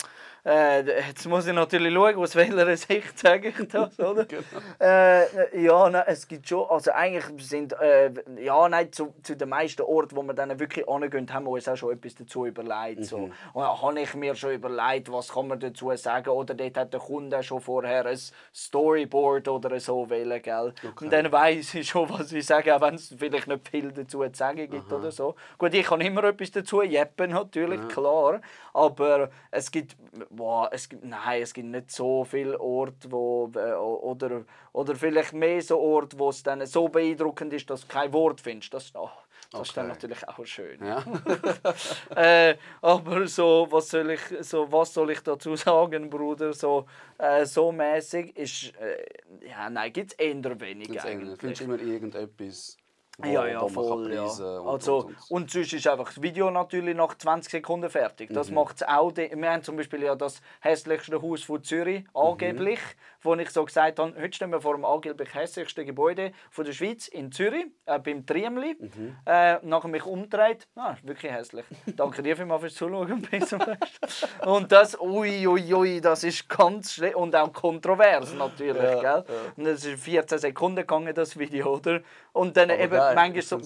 aus welcher Sicht sage ich das, oder? Ja, nein, es gibt schon, also eigentlich sind, zu den meisten Orten, wo wir dann wirklich hingehen, haben wir uns auch schon etwas dazu überlegt. So. Und dann habe ich mir schon überlegt, was kann man dazu sagen, oder dort hat der Kunde schon vorher ein Storyboard oder so wählen, gell? Okay. Und dann weiss ich schon, was ich sage, auch wenn es vielleicht nicht viel dazu zu sagen gibt oder so. Gut, ich kann immer etwas dazu jeppen, natürlich, klar, aber es gibt nicht so viele Orte, oder vielleicht mehr so Orte, wo es dann so beeindruckend ist, dass du kein Wort findest. Das ist dann natürlich auch schön. Ja. Aber so, was soll ich dazu sagen, Bruder? So mäßig ist, gibt es eher wenig eigentlich. Findest du immer irgendetwas, wo Ja, man voll, kann preisen ja. Und sonst ist einfach das Video natürlich nach 20 Sekunden fertig. Das macht es auch. Wir haben zum Beispiel ja das hässlichste Haus von Zürich, angeblich, wo ich so gesagt habe, heute stehen wir vor dem angeblich hässlichsten Gebäude von der Schweiz in Zürich, beim Triemli. Nachher mich umgedreht. Ist wirklich hässlich. Danke dir vielmals fürs Zuschauen. Und das, das ist ganz schlecht und auch kontrovers natürlich. Gell? Und es ist 14 Sekunden gegangen, das Video, oder? Und dann manchmal so,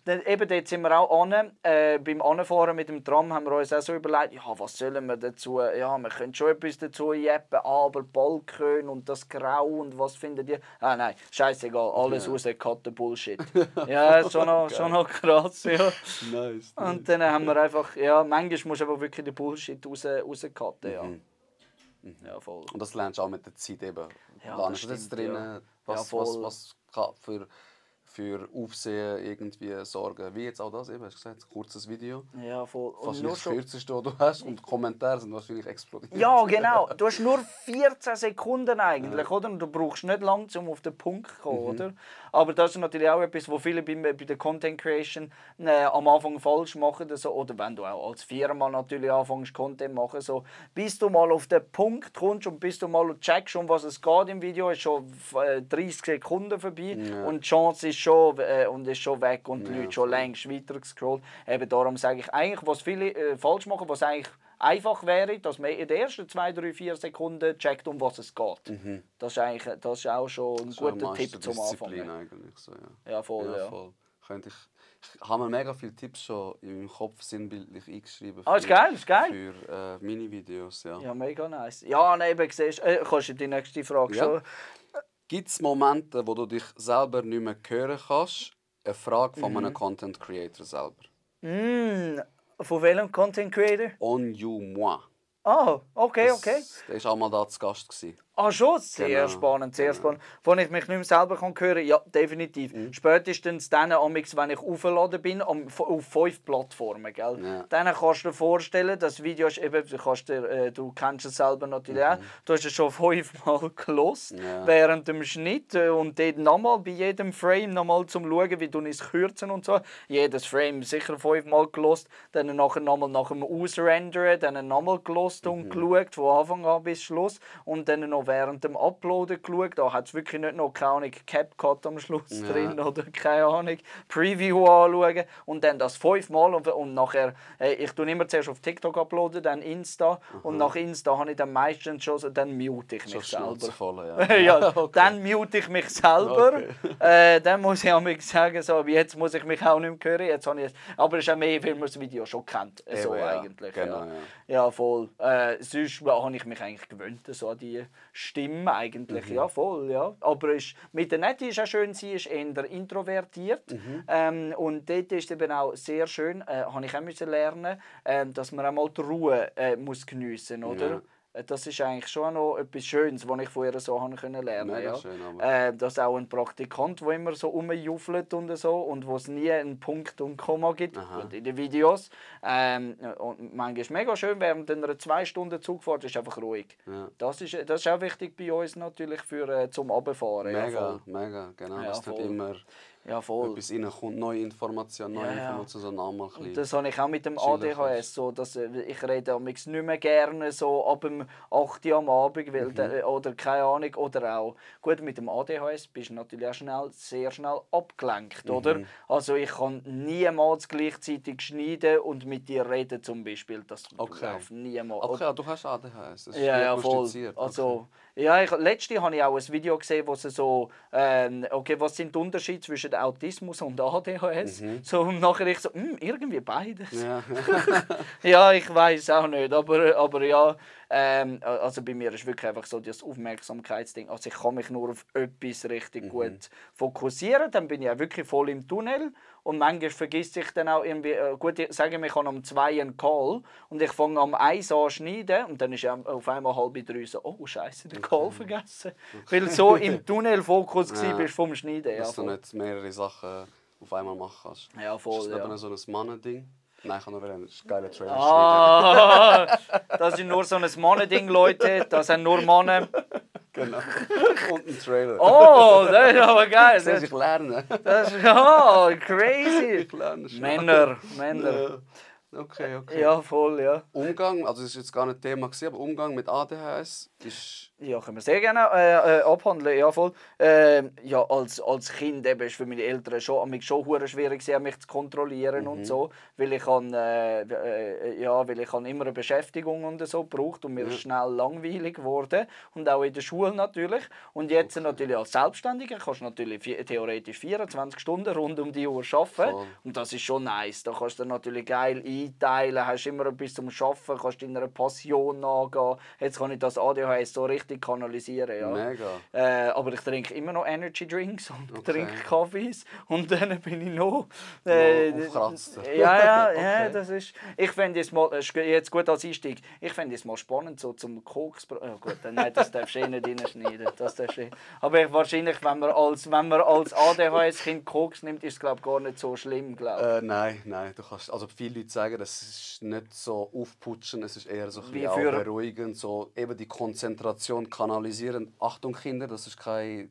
eben dort sind wir auch beim Anfahren mit dem Tram haben wir uns auch so überlegt, ja, was sollen wir dazu, ja, wir können schon etwas dazu jeppen, aber Balkon und das Grau und was findet ihr? Nein, scheißegal, alles rausgekatten Bullshit. Ja, schon noch krass, ja. Nice. Und dann haben wir einfach, ja, manchmal musst du aber wirklich den Bullshit rauscutten, ja. Ja, voll. Und das lernst du auch mit der Zeit eben. Ja, Lernst du das das stimmt, drinnen, ja. was für Aufsehen irgendwie sorgen. Wie jetzt auch das eben, hast du gesagt, ein kurzes Video. Ja, voll. Fast nicht das kürzeste, was du hast und die Kommentare sind wahrscheinlich explodiert. Ja, genau. Du hast nur 14 Sekunden eigentlich, oder? Und du brauchst nicht lange, um auf den Punkt zu kommen, oder? Aber das ist natürlich auch etwas, was viele bei der Content Creation am Anfang falsch machen. So, oder wenn du auch als Firma natürlich anfängst, Content machen, so, bis du mal auf den Punkt kommst und bis du mal checkst, um was es geht im Video, ist schon 30 Sekunden vorbei und die Chance ist schon, weg und die Leute schon längst weiter gescrollt. Eben darum sage ich eigentlich, was viele falsch machen, was eigentlich einfach wäre, dass man in den ersten 2, 3, 4 Sekunden checkt, um was es geht. Das ist auch schon ein guter Tipp zum Anfang. Eigentlich so, ja. Ja, voll. Ich habe mir mega viele Tipps schon in meinem Kopf sinnbildlich eingeschrieben. Ist geil. Für Mini-Videos, ja. Ja, mega nice. Ja, eben, siehst kannst du die nächste Frage schon? Gibt es Momente, wo du dich selber nicht mehr hören kannst? Eine Frage von einem Content Creator selber. Von welchem Content Creator? On you, moi. Ah, okay. Der war auch mal da zu Gast gewesen. Ah, schon? Sehr spannend. Wenn ich mich nicht mehr selber hören kann, ja, definitiv. Spätestens dann, wenn ich aufgeladen bin, auf 5 Plattformen. Gell? Ja. Dann kannst du dir vorstellen, das Video ist eben, du kennst es selber natürlich auch, du hast es schon 5-mal gehört, während dem Schnitt. Und dort nochmal bei jedem Frame nochmal zum Schauen, wie du es kürzen und so. Jedes Frame sicher 5-mal gehört, dann nachher nochmal nach dem Ausrendern, dann nochmal gehört und geschaut, von Anfang an bis Schluss. Und dann noch während dem Uploaden geschaut. Da hat es wirklich nicht noch, keine Ahnung, CapCut am Schluss drin oder keine Ahnung, Preview anschauen. Und dann das 5-mal und nachher, ich tue immer zuerst auf TikTok uploaden, dann Insta. Und nach Insta habe ich dann meistens schon, dann mute ich mich selber. Voll, ja, okay. Dann mute ich mich selber. Okay. Dann muss ich auch sagen, so, jetzt muss ich mich auch nicht mehr hören. Jetzt habe ich aber es ist auch mehr, weil man das Video schon kennt. So eigentlich. Genau, ja, voll. Sonst habe ich mich eigentlich gewöhnt, so an die Stimme eigentlich. Ja, voll. Ja. Aber mit der Nettie ist auch schön, sie ist eher introvertiert. Und dort ist eben auch sehr schön, habe ich auch müssen lernen, dass man auch mal die Ruhe muss geniessen, oder? Ja. Das ist eigentlich schon noch etwas Schönes, was ich von ihr so lernen konnte. Ja. Schön, dass auch ein Praktikant, der immer so rumjuffelt und so und wo es nie einen Punkt und Komma gibt in den Videos. Und manchmal ist es mega schön, während einer 2 Stunden Zugfahrt ist einfach ruhig. Ja. Das ist auch wichtig bei uns natürlich für, zum Runterfahren. Mega, genau. Ja, nicht immer etwas reinkommt, neue Informationen, so nochmal ein bisschen. Das habe ich auch mit dem ADHS. So, dass ich rede nicht mehr gerne so ab dem 8 Uhr am Abend, weil oder keine Ahnung. Oder auch, gut, mit dem ADHS bist du natürlich auch sehr schnell abgelenkt. Oder? Also ich kann niemals gleichzeitig schneiden und mit dir reden zum Beispiel. Das läuft niemals. Okay, du hast ADHS. Das ist voll. Also, letztens habe ich auch ein Video gesehen, wo sie so, was sind die Unterschiede zwischen Autismus und ADHS? So, und nachher ich so, irgendwie beides. Ja, ja, ich weiß auch nicht, aber ja. Also bei mir ist wirklich einfach so das Aufmerksamkeitsding. Also ich kann mich nur auf etwas richtig gut fokussieren, dann bin ich auch wirklich voll im Tunnel. Und manchmal vergisst ich dann auch irgendwie, gut, sagen wir, ich habe um 2 einen Call und ich fange am 1 an schneiden und dann ist auf einmal 2:30 so, oh Scheiße, den Call vergessen. Weil du so im Tunnelfokus bist vom Schneiden. Dass du nicht mehrere Sachen auf einmal machen kannst. Ja, voll. Ist das so ein Mannending? Nein, ich kann nur einen geilen Trailer schneiden. Das ist nur so ein Mannending, Leute. Das sind nur Männer. Genau. Und ein Trailer. Oh, das ist aber geil. Das ich lerne. Das ist crazy. Ich lerne schon. Männer. Okay. Ja, voll, ja. Umgang, also das war jetzt gar nicht Thema, aber Umgang mit ADHS ist... Ja, können wir sehr gerne abhandeln, ja voll. Ja, als Kind eben ist für meine Eltern schon schwierig, mich zu kontrollieren und so, weil ich immer eine Beschäftigung und so gebraucht und mir ist schnell langweilig geworden und auch in der Schule natürlich. Und jetzt natürlich als Selbstständiger kannst du natürlich theoretisch 24 Stunden rund um die Uhr arbeiten und das ist schon nice. Da kannst du natürlich geil einteilen, hast immer etwas zum Arbeiten, kannst deiner Passion nachgehen. Jetzt kann ich das ADHS so richtig kanalisieren. Ja. Mega. Aber ich trinke immer noch Energy Drinks und trinke Kaffees und dann bin ich noch... ja, das ist... Ich fände es mal... Jetzt gut als Einstieg. Ich fände es mal spannend, so zum Koks... Oh gut, nein, das darfst du nicht reinschneiden. Aber wahrscheinlich, wenn man als ADHS-Kind Koks nimmt, ist es glaube gar nicht so schlimm, glaube Nein. Du kannst, also viele Leute sagen, das ist nicht so aufputschen, es ist eher so ein bisschen beruhigend, so eben die Konzentration kanalisieren. Achtung Kinder, das ist keine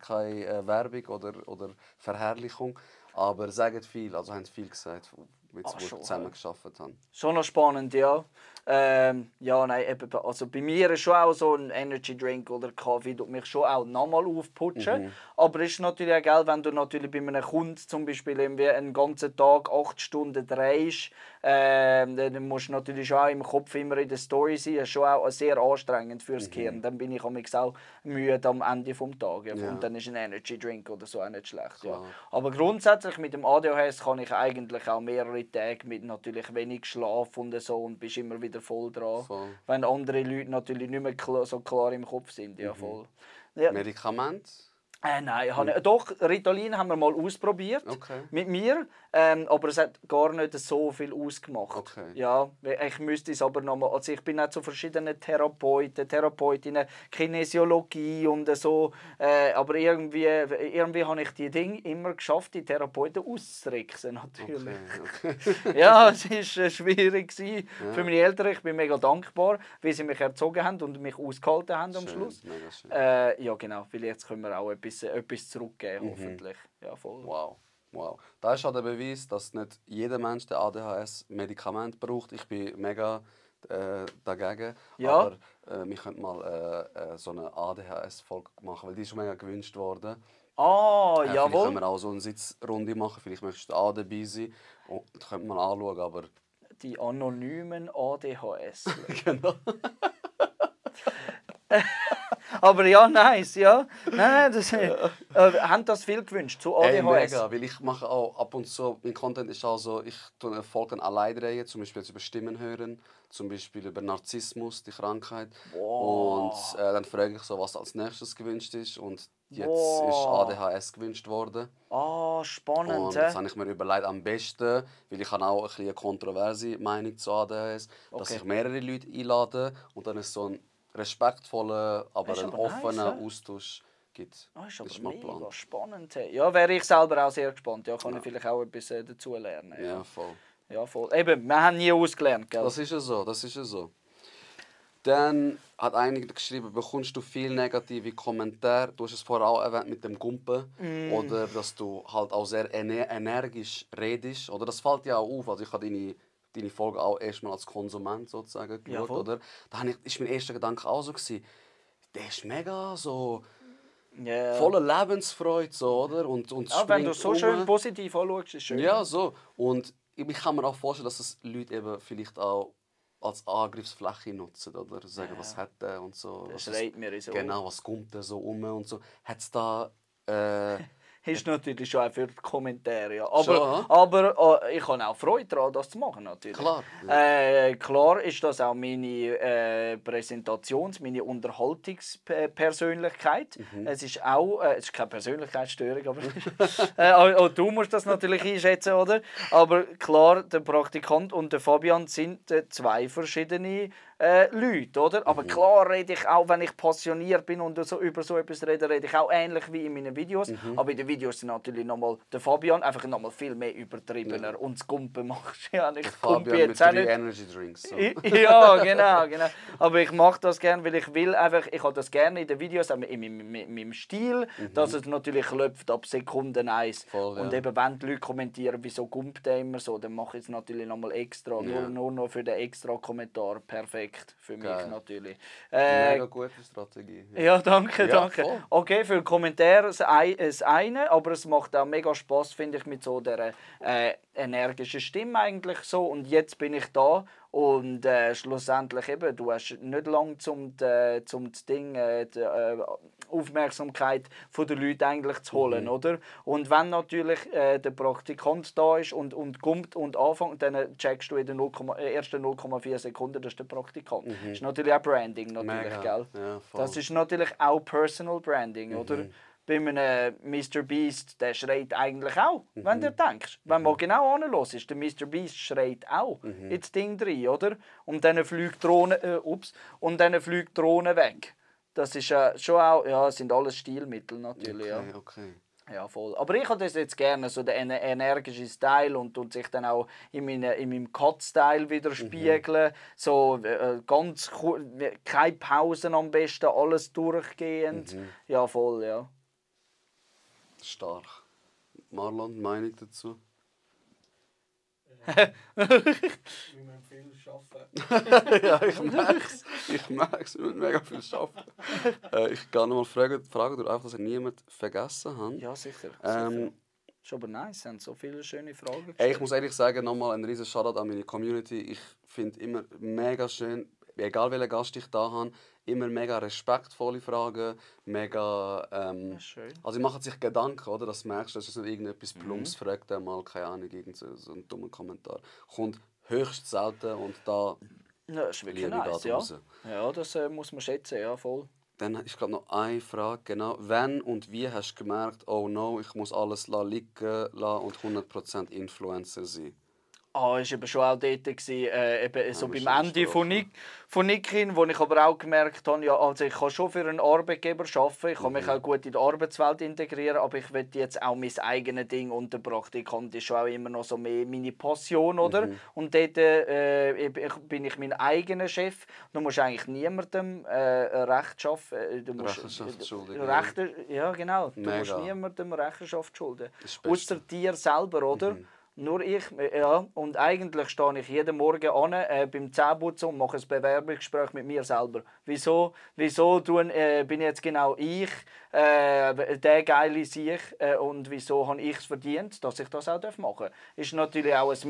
Werbung oder Verherrlichung, aber sagen viel, also haben viel gesagt, wie wir zusammen gearbeitet haben. Schon noch spannend, ja. Also bei mir ist schon auch so ein Energy Drink oder Kaffee tut mich schon auch nochmal aufputschen. Aber es ist natürlich auch geil, wenn du natürlich bei einem Kunden zum Beispiel einen ganzen Tag 8 Stunden drehst, dann musst du natürlich schon auch im Kopf immer in der Story sein. Das ist schon auch sehr anstrengend fürs Gehirn. Dann bin ich auch müde am Ende des Tages. Und dann ist ein Energy Drink oder so auch nicht schlecht. Ja. Aber grundsätzlich mit dem ADHS kann ich eigentlich auch mehrere Tage mit natürlich wenig Schlaf und so und bist immer wieder voll dran. Wenn andere Leute natürlich nicht mehr so klar im Kopf sind. Ja, voll. Ja. Medikamente? Nein, doch, Ritalin haben wir mal ausprobiert mit mir, aber es hat gar nicht so viel ausgemacht. Ja, ich müsste es aber nochmal, also ich bin auch zu verschiedenen Therapeutinnen, Kinesiologie und so, aber irgendwie habe ich die Dinge immer geschafft, die Therapeuten auszutricksen, natürlich. Ja, es war schwierig für meine Eltern. Ich bin mega dankbar, wie sie mich erzogen haben und mich ausgehalten haben am Schluss. Ja, genau, weil jetzt können wir auch etwas zurückgeben, hoffentlich. Ja, voll. Wow. Das ist auch der Beweis, dass nicht jeder Mensch der ADHS-Medikament braucht. Ich bin mega dagegen. Ja. Aber wir könnten mal so eine ADHS-Folge machen, weil die ist schon mega gewünscht worden. Jawohl. Vielleicht können wir auch so eine Sitzrunde machen. Vielleicht möchtest du auch dabei sein. Und das könnte man anschauen, aber... Die anonymen ADHS. Genau. Aber ja, nice, ja. Nein, haben das viel gewünscht zu ADHS? Mega, weil ich mache auch ab und zu, mein Content ist auch so, ich tue eine Folge alleine drehen, zum Beispiel über Stimmen hören, zum Beispiel über Narzissmus, die Krankheit. Und dann frage ich so, was als nächstes gewünscht ist. Und jetzt ist ADHS gewünscht worden. Spannend. Und jetzt habe ich mir überlegt, am besten, weil ich habe auch ein bisschen eine kontroverse Meinung zu ADHS, dass ich mehrere Leute einlade und dann ist so ein respektvoller, aber einen offenen Austausch gibt. Das ist aber mega spannend. Ja, wäre ich selber auch sehr gespannt. Ja, kann ich vielleicht auch etwas dazu lernen. Ja, voll. Ja, voll. Eben, wir haben nie ausgelernt, gell? Das ist ja so. Dann hat einer geschrieben, bekommst du viele negative Kommentare. Du hast es vorher auch erwähnt mit dem Gumpen. Oder dass du halt auch sehr energisch redest. Oder das fällt ja auch auf. Also ich habe deine Folge auch erstmal als Konsument sozusagen geschaut, oder? Da war mein erster Gedanke auch so. Der ist mega so voller Lebensfreude, so, oder? Und wenn du so schön positiv anschaust, ist schön. Ja, so. Und ich kann mir auch vorstellen, dass es Leute eben vielleicht auch als Angriffsfläche nutzen, oder? Sagen, was hat der und so. Das schreit mir so. Genau, was kommt da so um und so. Hat es da... ist natürlich schon auch für die Kommentare. Ja. Aber ich habe auch Freude daran, das zu machen. Natürlich. Klar. Klar ist das auch meine meine Unterhaltungspersönlichkeit. Es ist auch es ist keine Persönlichkeitsstörung, aber auch du musst das natürlich einschätzen, oder? Aber klar, der Praktikant und der Fabian sind zwei verschiedene Leute, oder? Aber klar rede ich auch, wenn ich passioniert bin und so über so etwas rede ich auch ähnlich wie in meinen Videos. Aber in den Videos sind natürlich nochmal der Fabian einfach nochmal viel mehr übertriebener. Und das Gumpen machst du ja nicht. Fabian jetzt mit 3 Energy Drinks. So. Ja, genau. Aber ich mache das gerne, weil ich will einfach, ich habe das gerne in den Videos, auch in meinem Stil, dass es natürlich läuft ab Sekunde 1. Voll, und eben, wenn die Leute kommentieren, wieso gumpt der immer so, dann mache ich es natürlich nochmal extra. Nur noch für den extra Kommentar. Perfekt. Für mich natürlich. Mega gute Strategie. Ja, danke. Voll. Okay, für Kommentare das eine, aber es macht auch mega Spass, finde ich, mit so der energischen Stimme eigentlich so. Und jetzt bin ich da und schlussendlich eben, du hast nicht lange zum Ding Aufmerksamkeit der Leute eigentlich zu holen, oder? Und wenn natürlich der Praktikant da ist und kommt und anfängt, dann checkst du in den ersten 0,4 Sekunden, das ist der Praktikant. Das ist natürlich auch Branding, natürlich, gell? Ja, Das ist natürlich auch Personal Branding, oder? Bei einem Mr. Beast, der schreit eigentlich auch, wenn du denkst. Wenn man genau anhörst, der Mr. Beast schreit auch ins Ding rein, oder? Und dann fliegt die Drohne, weg. Das ist schon auch, ja, sind alles Stilmittel natürlich. Okay. Ja, voll. Aber ich habe das jetzt gerne, so den energischen Style und sich dann auch in meinem Cut-Style widerspiegeln. So ganz keine Pausen am besten, alles durchgehend. Ja, voll, ja. Stark. Marlon, Meinung dazu? Wir müssen viel arbeiten. Ja, ich merke es. Wir müssen mega viel arbeiten. Ich kann noch mal fragen, einfach, dass ich niemand vergessen habe. Ja, sicher. Ist aber nice, haben so viele schöne Fragen gestellt. Ich muss ehrlich sagen, nochmal ein riesen Shoutout an meine Community. Ich finde immer mega schön, egal welchen Gast ich da habe, immer mega respektvolle Fragen, mega... schön. Also sie machen sich Gedanken, oder? Das merkst du, dass nicht irgendetwas Plumps fragt, mal, keine Ahnung, so einen dummen Kommentar. Kommt höchst selten und da... Ja, das ist wirklich nice, ja. Ja, das muss man schätzen, ja, voll. Dann ist gerade noch eine Frage, genau. Wann und wie hast du gemerkt, oh no, ich muss alles liegen lassen und 100% Influencer sein? Es war eben schon auch dort, eben so beim Ende von Nikin, wo ich aber auch gemerkt habe, ja, also ich kann schon für einen Arbeitgeber arbeiten, ich kann mich auch gut in die Arbeitswelt integrieren, aber ich will jetzt auch mein eigenes Ding und der Praktikant ist schon auch immer noch so mehr meine Passion, oder? Und dort bin ich mein eigener Chef. Du musst eigentlich niemandem Recht schaffen. Rechenschaft schulden. Ja, genau. Du musst niemandem Rechenschaft schulden. Außer dir selber, oder? Nur ich, ja. Und eigentlich stehe ich jeden Morgen an beim Zähneputzen und mache ein Bewerbungsgespräch mit mir selber. Wieso bin jetzt genau ich der geile Sieg und wieso habe ich es verdient, dass ich das auch machen darf. Ist natürlich auch ein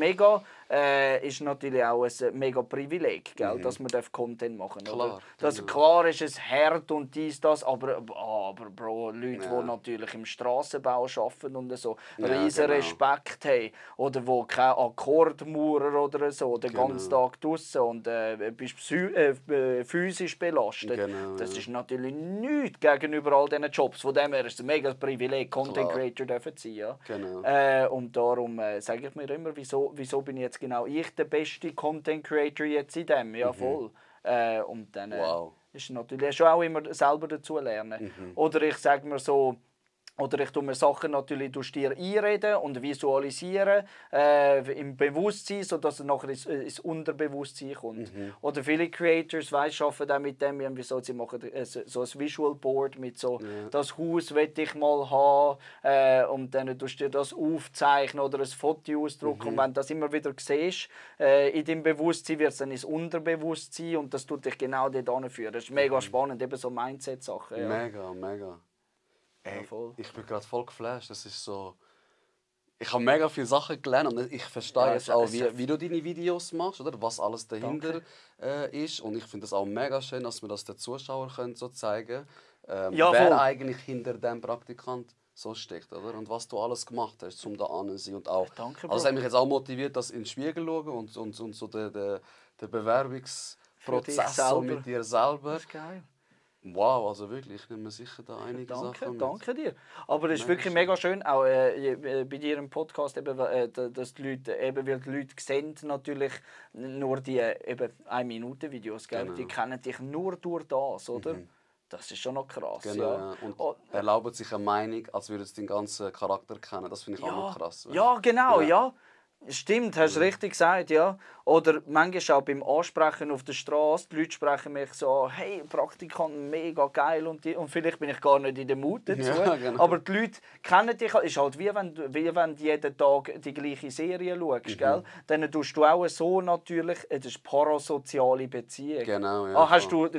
mega Privileg, gell, dass man Content machen darf. Klar, klar ist es hart und das, aber Bro, Leute, die natürlich im Strassenbau arbeiten und so, riesen Respekt haben. Oder wo kein Akkordmaurer oder so, den ganzen Tag draussen und bist physisch belastet. Das ist natürlich nichts gegenüber all diesen Jobs. Von dem her ist es ein mega Privileg, Content Creator zu sein. Ja? Und darum sage ich mir immer, wieso bin jetzt genau ich der beste Content Creator jetzt in dem? Ja, voll. Und dann ist natürlich schon auch immer selber dazu lernen. Oder ich sage mir so, oder ich tue mir Sachen natürlich durch dir einreden und visualisieren im Bewusstsein, sodass es nachher ins Unterbewusstsein kommt. Oder viele Creators arbeiten auch mit dem, wieso sie machen so ein Visual Board mit so, das Haus will ich mal haben und dann tust du dir das aufzeichnen oder ein Foto ausdrucken. Und wenn du das immer wieder siehst, in deinem Bewusstsein wird es dann ins Unterbewusstsein und das tut dich genau dort anführen. Das ist mega spannend, eben so Mindset-Sachen. Ja. Mega. Ey, ich bin gerade voll geflasht. Das ist so... Ich habe mega viele Sachen gelernt und ich verstehe jetzt auch, wie du deine Videos machst, oder? Was alles dahinter ist. Und ich finde es auch mega schön, dass wir das den Zuschauern können so zeigen können, wer eigentlich hinter dem Praktikant so steckt, oder? Und was du alles gemacht hast, um da an zu sein. Und auch, also das hat mich jetzt auch motiviert, dass in den Spiegel schauen und so den Bewerbungsprozess so mit dir selber. Das ist geil. Wow, also wirklich, ich nehme mir sicher da einige Sachen mit. Danke dir. Aber es ist wirklich mega schön, auch bei dir im Podcast, eben, dass die Leute, eben, weil die Leute sehen natürlich nur die 1-Minuten-Videos, die kennen dich nur durch das, oder? Das ist schon noch krass. Genau, und erlauben sich eine Meinung, als würden sie den ganzen Charakter kennen. Das finde ich auch noch krass. Ja, genau, ja. Stimmt, hast du richtig gesagt, ja. Oder manchmal auch beim Ansprechen auf der Straße, die Leute sprechen mich so, hey, Praktikant, mega geil und vielleicht bin ich gar nicht in der Mut dazu. Ja, genau. Aber die Leute kennen dich, ist halt wie wenn du jeden Tag die gleiche Serie schaust, gell? Dann tust du auch so natürlich, das ist parasoziale Beziehung. Genau, ja.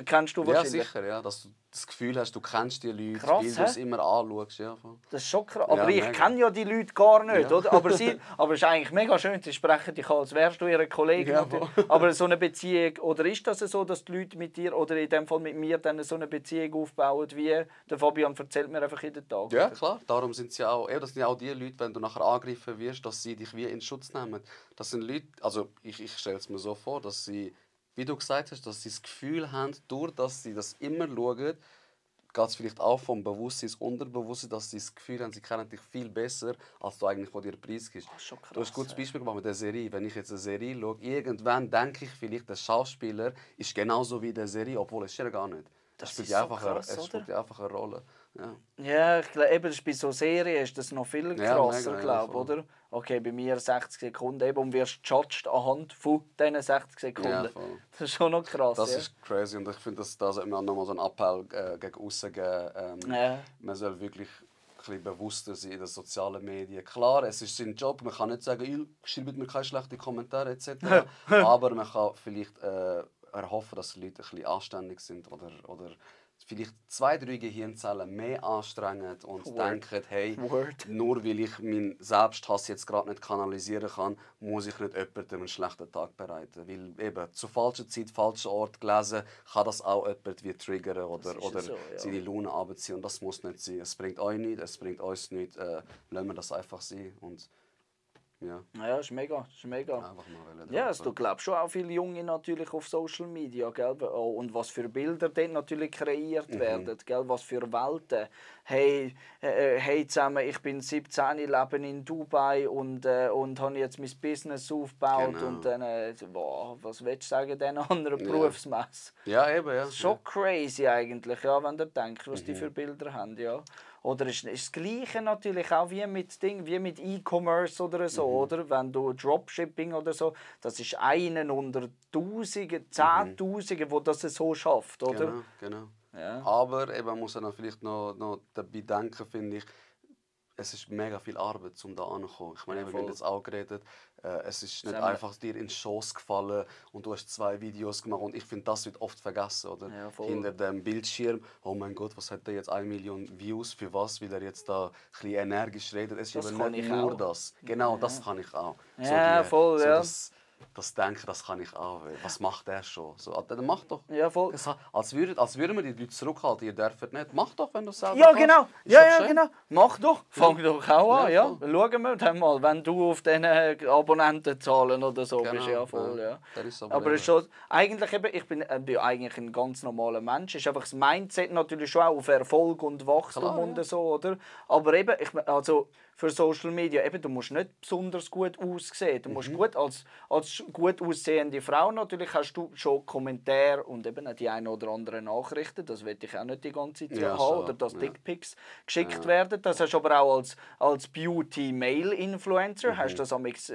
Kennst du wahrscheinlich? Ja, sicher, ja. Dass du das Gefühl hast, du kennst die Leute, krass, weil du es immer anschaust. Ja. Das ist schon krass. Aber ich kenne ja die Leute gar nicht, oder? Aber es ist eigentlich mega mega schön, sie sprechen dich an, als wärst du ihre Kollege. Ja, Aber so eine Beziehung, oder ist das so, dass die Leute mit dir oder in dem Fall mit mir dann so eine Beziehung aufbauen, wie der Fabian erzählt mir einfach jeden Tag? Ja, klar. Darum sind sie auch, das sind ja auch die Leute, wenn du nachher angegriffen wirst, dass sie dich wie in Schutz nehmen. Das sind Leute, also ich stelle es mir so vor, dass sie, wie du gesagt hast, dass sie das Gefühl haben, durch dass sie das immer schauen, geht es vielleicht auch vom Bewusstsein ins Unterbewusstsein, dass sie das Gefühl haben, sie kennen dich viel besser, als du eigentlich von dir preisgibst. Schon krass, Du hast ein gutes Beispiel gemacht mit der Serie. Wenn ich jetzt eine Serie schaue, irgendwann denke ich vielleicht, der Schauspieler ist genauso wie in der Serie, obwohl es ist er gar nicht. Das spielt ist so einfach krass, es spielt einfach eine Rolle. Ja. Ja, ich glaube, eben, bei so Serien ist das noch viel krasser, mega, glaube voll. oder? Okay, bei mir 60 Sekunden eben, und wirst judged anhand von diesen 60 Sekunden. Ja, voll. Das ist schon noch krass. Das ja. ist crazy und ich finde, da sollte man nochmal so einen Appell gegen aussen geben. Ja. Man soll wirklich ein bisschen bewusster sein in den sozialen Medien. Klar, es ist sein Job, man kann nicht sagen, schreibt mir keine schlechten Kommentare etc. Aber man kann vielleicht erhoffen, dass die Leute ein bisschen anständig sind oder vielleicht 2, 3 Gehirnzellen mehr anstrengen und denken, hey, nur weil ich meinen Selbsthass jetzt gerade nicht kanalisieren kann, muss ich nicht jemandem einen schlechten Tag bereiten. Weil eben zur falschen Zeit, falschen Ort gelesen, kann das auch jemand wie triggern oder so, ja. seine Laune runterziehen. Und das muss nicht sein. Es bringt euch nichts, es bringt uns nichts. Lassen wir das einfach sein. Und ja. Ja, ist mega. Ist mega. Einfach mal Ja, also, du glaubst schon auch viele Junge natürlich auf Social Media, gell? Und was für Bilder dort natürlich kreiert werden, gell? Was für Welten. Hey, zusammen, ich bin 17, lebe in Dubai und habe jetzt mein Business aufgebaut Genau. und dann, was willst du sagen, diesen anderen Berufsmess? Ja, eben, ja. Schon crazy eigentlich, ja, wenn du denkst, was die für Bilder haben, ja. Oder ist das Gleiche natürlich auch wie mit E-Commerce oder so, oder? Wenn du Dropshipping oder so, das ist einer unter Tausenden, Zehntausenden, wo das so schafft, oder? Genau. Ja. Aber eben, man muss dann vielleicht noch dabei denken, finde ich, es ist mega viel Arbeit, um da anzukommen. Ich meine, wir haben jetzt auch geredet, es ist nicht einfach dir in den Schoss gefallen und du hast 2 Videos gemacht. Und ich finde, das wird oft vergessen, oder? Ja, voll. Hinter dem Bildschirm, oh mein Gott, was hat der jetzt 1 Million Views, für was, weil er jetzt da ein bisschen energisch redet. Es ist Das eben kann nicht ich nur auch. das. Genau, das kann ich auch. Ja, voll, ja. Das Denken, das kann ich auch. Was macht der schon? So, dann mach doch. Ja, voll. Als würden wir die Leute zurückhalten, ihr dürft nicht. Mach doch, wenn du es selber Ja, kannst. genau. Ist Ja, doch ja, schön. genau. Mach doch. Fang doch auch an. Ja, Ja, voll. schauen wir dann mal, wenn du auf diesen Abonnentenzahlen oder so bist. Ja, voll. Ja. Das ist Aber es ist schon, eigentlich eben, ich bin eigentlich ein ganz normaler Mensch. Es ist einfach das Mindset natürlich schon auch auf Erfolg und Wachstum Klar, und ja. so, oder? Aber eben, also für Social Media, eben, du musst nicht besonders gut aussehen. Du musst gut, als gut aussehende Frau natürlich hast du schon Kommentare und eben auch die eine oder andere Nachrichten. Das will ich auch nicht die ganze Zeit Ja, haben. schon. Oder dass Ja. Dickpics geschickt werden. Das hast du aber auch als Beauty-Mail-Influencer.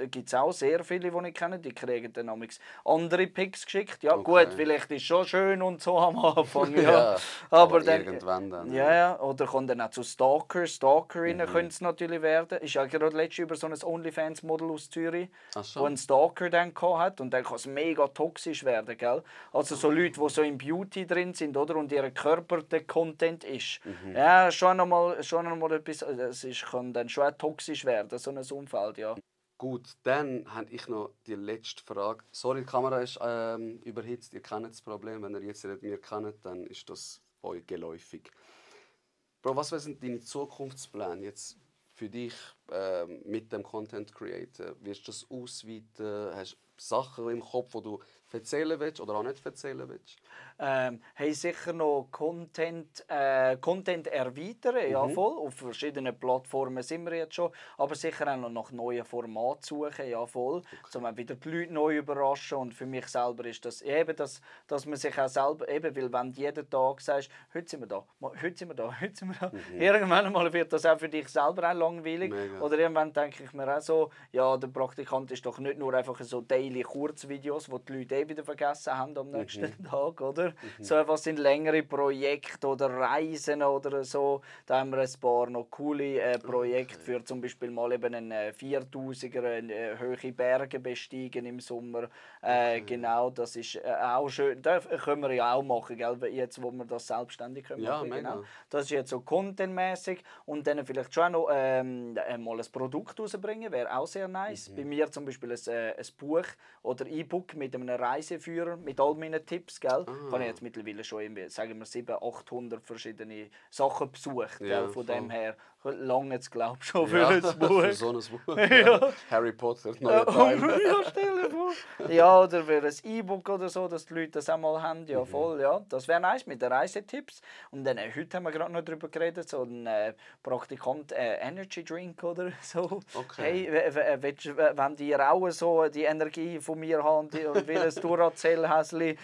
Gibt es auch sehr viele, die ich kenne. Die kriegen dann amigs andere Pics geschickt. Ja, gut, vielleicht ist es schon schön und so am Anfang. Ja. Ja, aber irgendwann dann. Ja. Oder kann dann auch zu Stalkerinnen können es natürlich werden. Ist ja gerade letztens über so ein OnlyFans-Model aus Zürich, Ach so. wo einen Stalker dann hat und dann kann es mega toxisch werden, gell? Also so Leute, die so im Beauty drin sind, oder? Und ihr Körper der Content ist. Ja, schon einmal etwas, kann dann schon toxisch werden, so ein Umfeld, ja. Gut, dann habe ich noch die letzte Frage. Sorry, die Kamera ist überhitzt. Ihr kennt das Problem. Wenn ihr jetzt nicht mehr kennt, dann ist das euch geläufig. Bro, was sind deine Zukunftspläne jetzt für dich mit dem Content Creator? Wirst du das ausweiten? Hast du Sachen im Kopf, die du erzählen willst oder auch nicht erzählen willst? Hey, sicher noch Content erweitern, ja voll. Auf verschiedenen Plattformen sind wir jetzt schon. Aber sicher auch noch nach neuen Formaten suchen, ja voll. Okay. Um wieder die Leute neu überraschen. Und für mich selber ist das eben, dass man sich auch selber, eben, weil wenn du jeden Tag sagst, heute sind wir da, heute sind wir da, heute sind wir da. Irgendwann mal wird das auch für dich selber auch langweilig. Mega. Oder irgendwann denke ich mir auch so, ja, der Praktikant ist doch nicht nur einfach so daily Kurzvideos, die die Leute wieder vergessen haben am nächsten Tag, oder? So was sind längere Projekte oder Reisen oder so. Da haben wir ein paar noch coole Projekte für zum Beispiel mal eben einen 4000er hohe Berge besteigen im Sommer. Genau, das ist auch schön. Das können wir ja auch machen, gell? Jetzt, wo wir das selbstständig machen. Ja, Genau. mega. Das ist jetzt so contentmäßig und dann vielleicht schon noch mal ein Produkt rausbringen, wäre auch sehr nice. Bei mir zum Beispiel ein Buch oder E-Book mit einem Reiseführer, mit all meinen Tipps, gell? Ich habe jetzt mittlerweile schon irgendwie, sagen wir 700, 800 verschiedene Sachen besucht, gell? Von dem her lange jetzt glaube ich schon für ein Buch. Für so ein Buch. Ja. Harry Potter, neue Teil. Ja, stell dir vor. Ja, oder für ein E-Book oder so, dass die Leute das auch mal haben. Ja, voll, ja. Das wäre nice mit den Reisetipps. Und dann, heute haben wir gerade noch darüber geredet, so ein Praktikant Energy Drink oder so. Okay. Hey, wenn die auch so die Energie von mir haben und will ein Duracell-Häsli,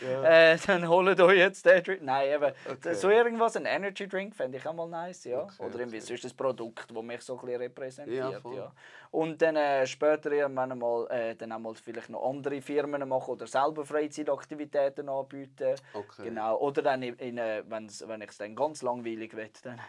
dann holt euch jetzt den Drink. Nein, eben, so irgendwas, ein Energy Drink fände ich auch mal nice, ja. Oder irgendwie sonst ein Produkt, das mich so ein bisschen repräsentiert. Ja. Und dann später irgendwann mal, dann auch mal vielleicht noch andere Firmen machen oder selber Freizeitaktivitäten anbieten. Okay. Genau. Oder dann, wenn ich es dann ganz langweilig will, dann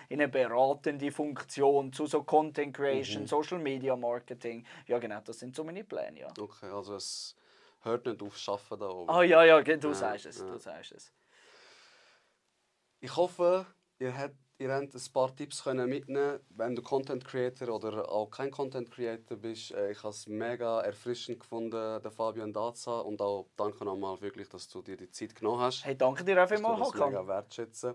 in eine beratende Funktion zu so Content Creation, Social Media Marketing. Ja genau, das sind so meine Pläne. Ja. Okay, also es hört nicht auf Schaffen da oben. Ah ja, du sagst es, du sagst es. Ich hoffe, ihr habt ein paar Tipps mitnehmen, wenn du Content Creator oder auch kein Content Creator bist. Ich habe es mega erfrischend gefunden, den Fabian da zu haben. Und auch danke nochmal wirklich, dass du dir die Zeit genommen hast. Hey, danke dir auch vielmals, Ich das mega wertschätzen.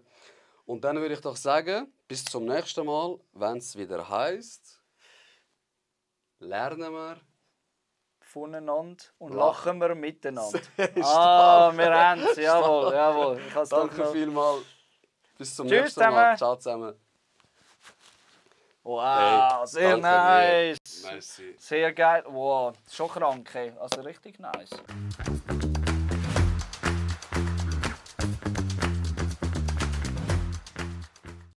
Und dann würde ich doch sagen, bis zum nächsten Mal, wenn es wieder heisst, lernen wir voneinander und lachen wir miteinander. Wir haben es, jawohl. Danke vielmals. Bis zum Tschüss nächsten Mal. zusammen. Ciao zusammen. Wow, Hey, sehr danke nice. dir. Merci. Sehr geil. Wow, schon krank. Also richtig nice.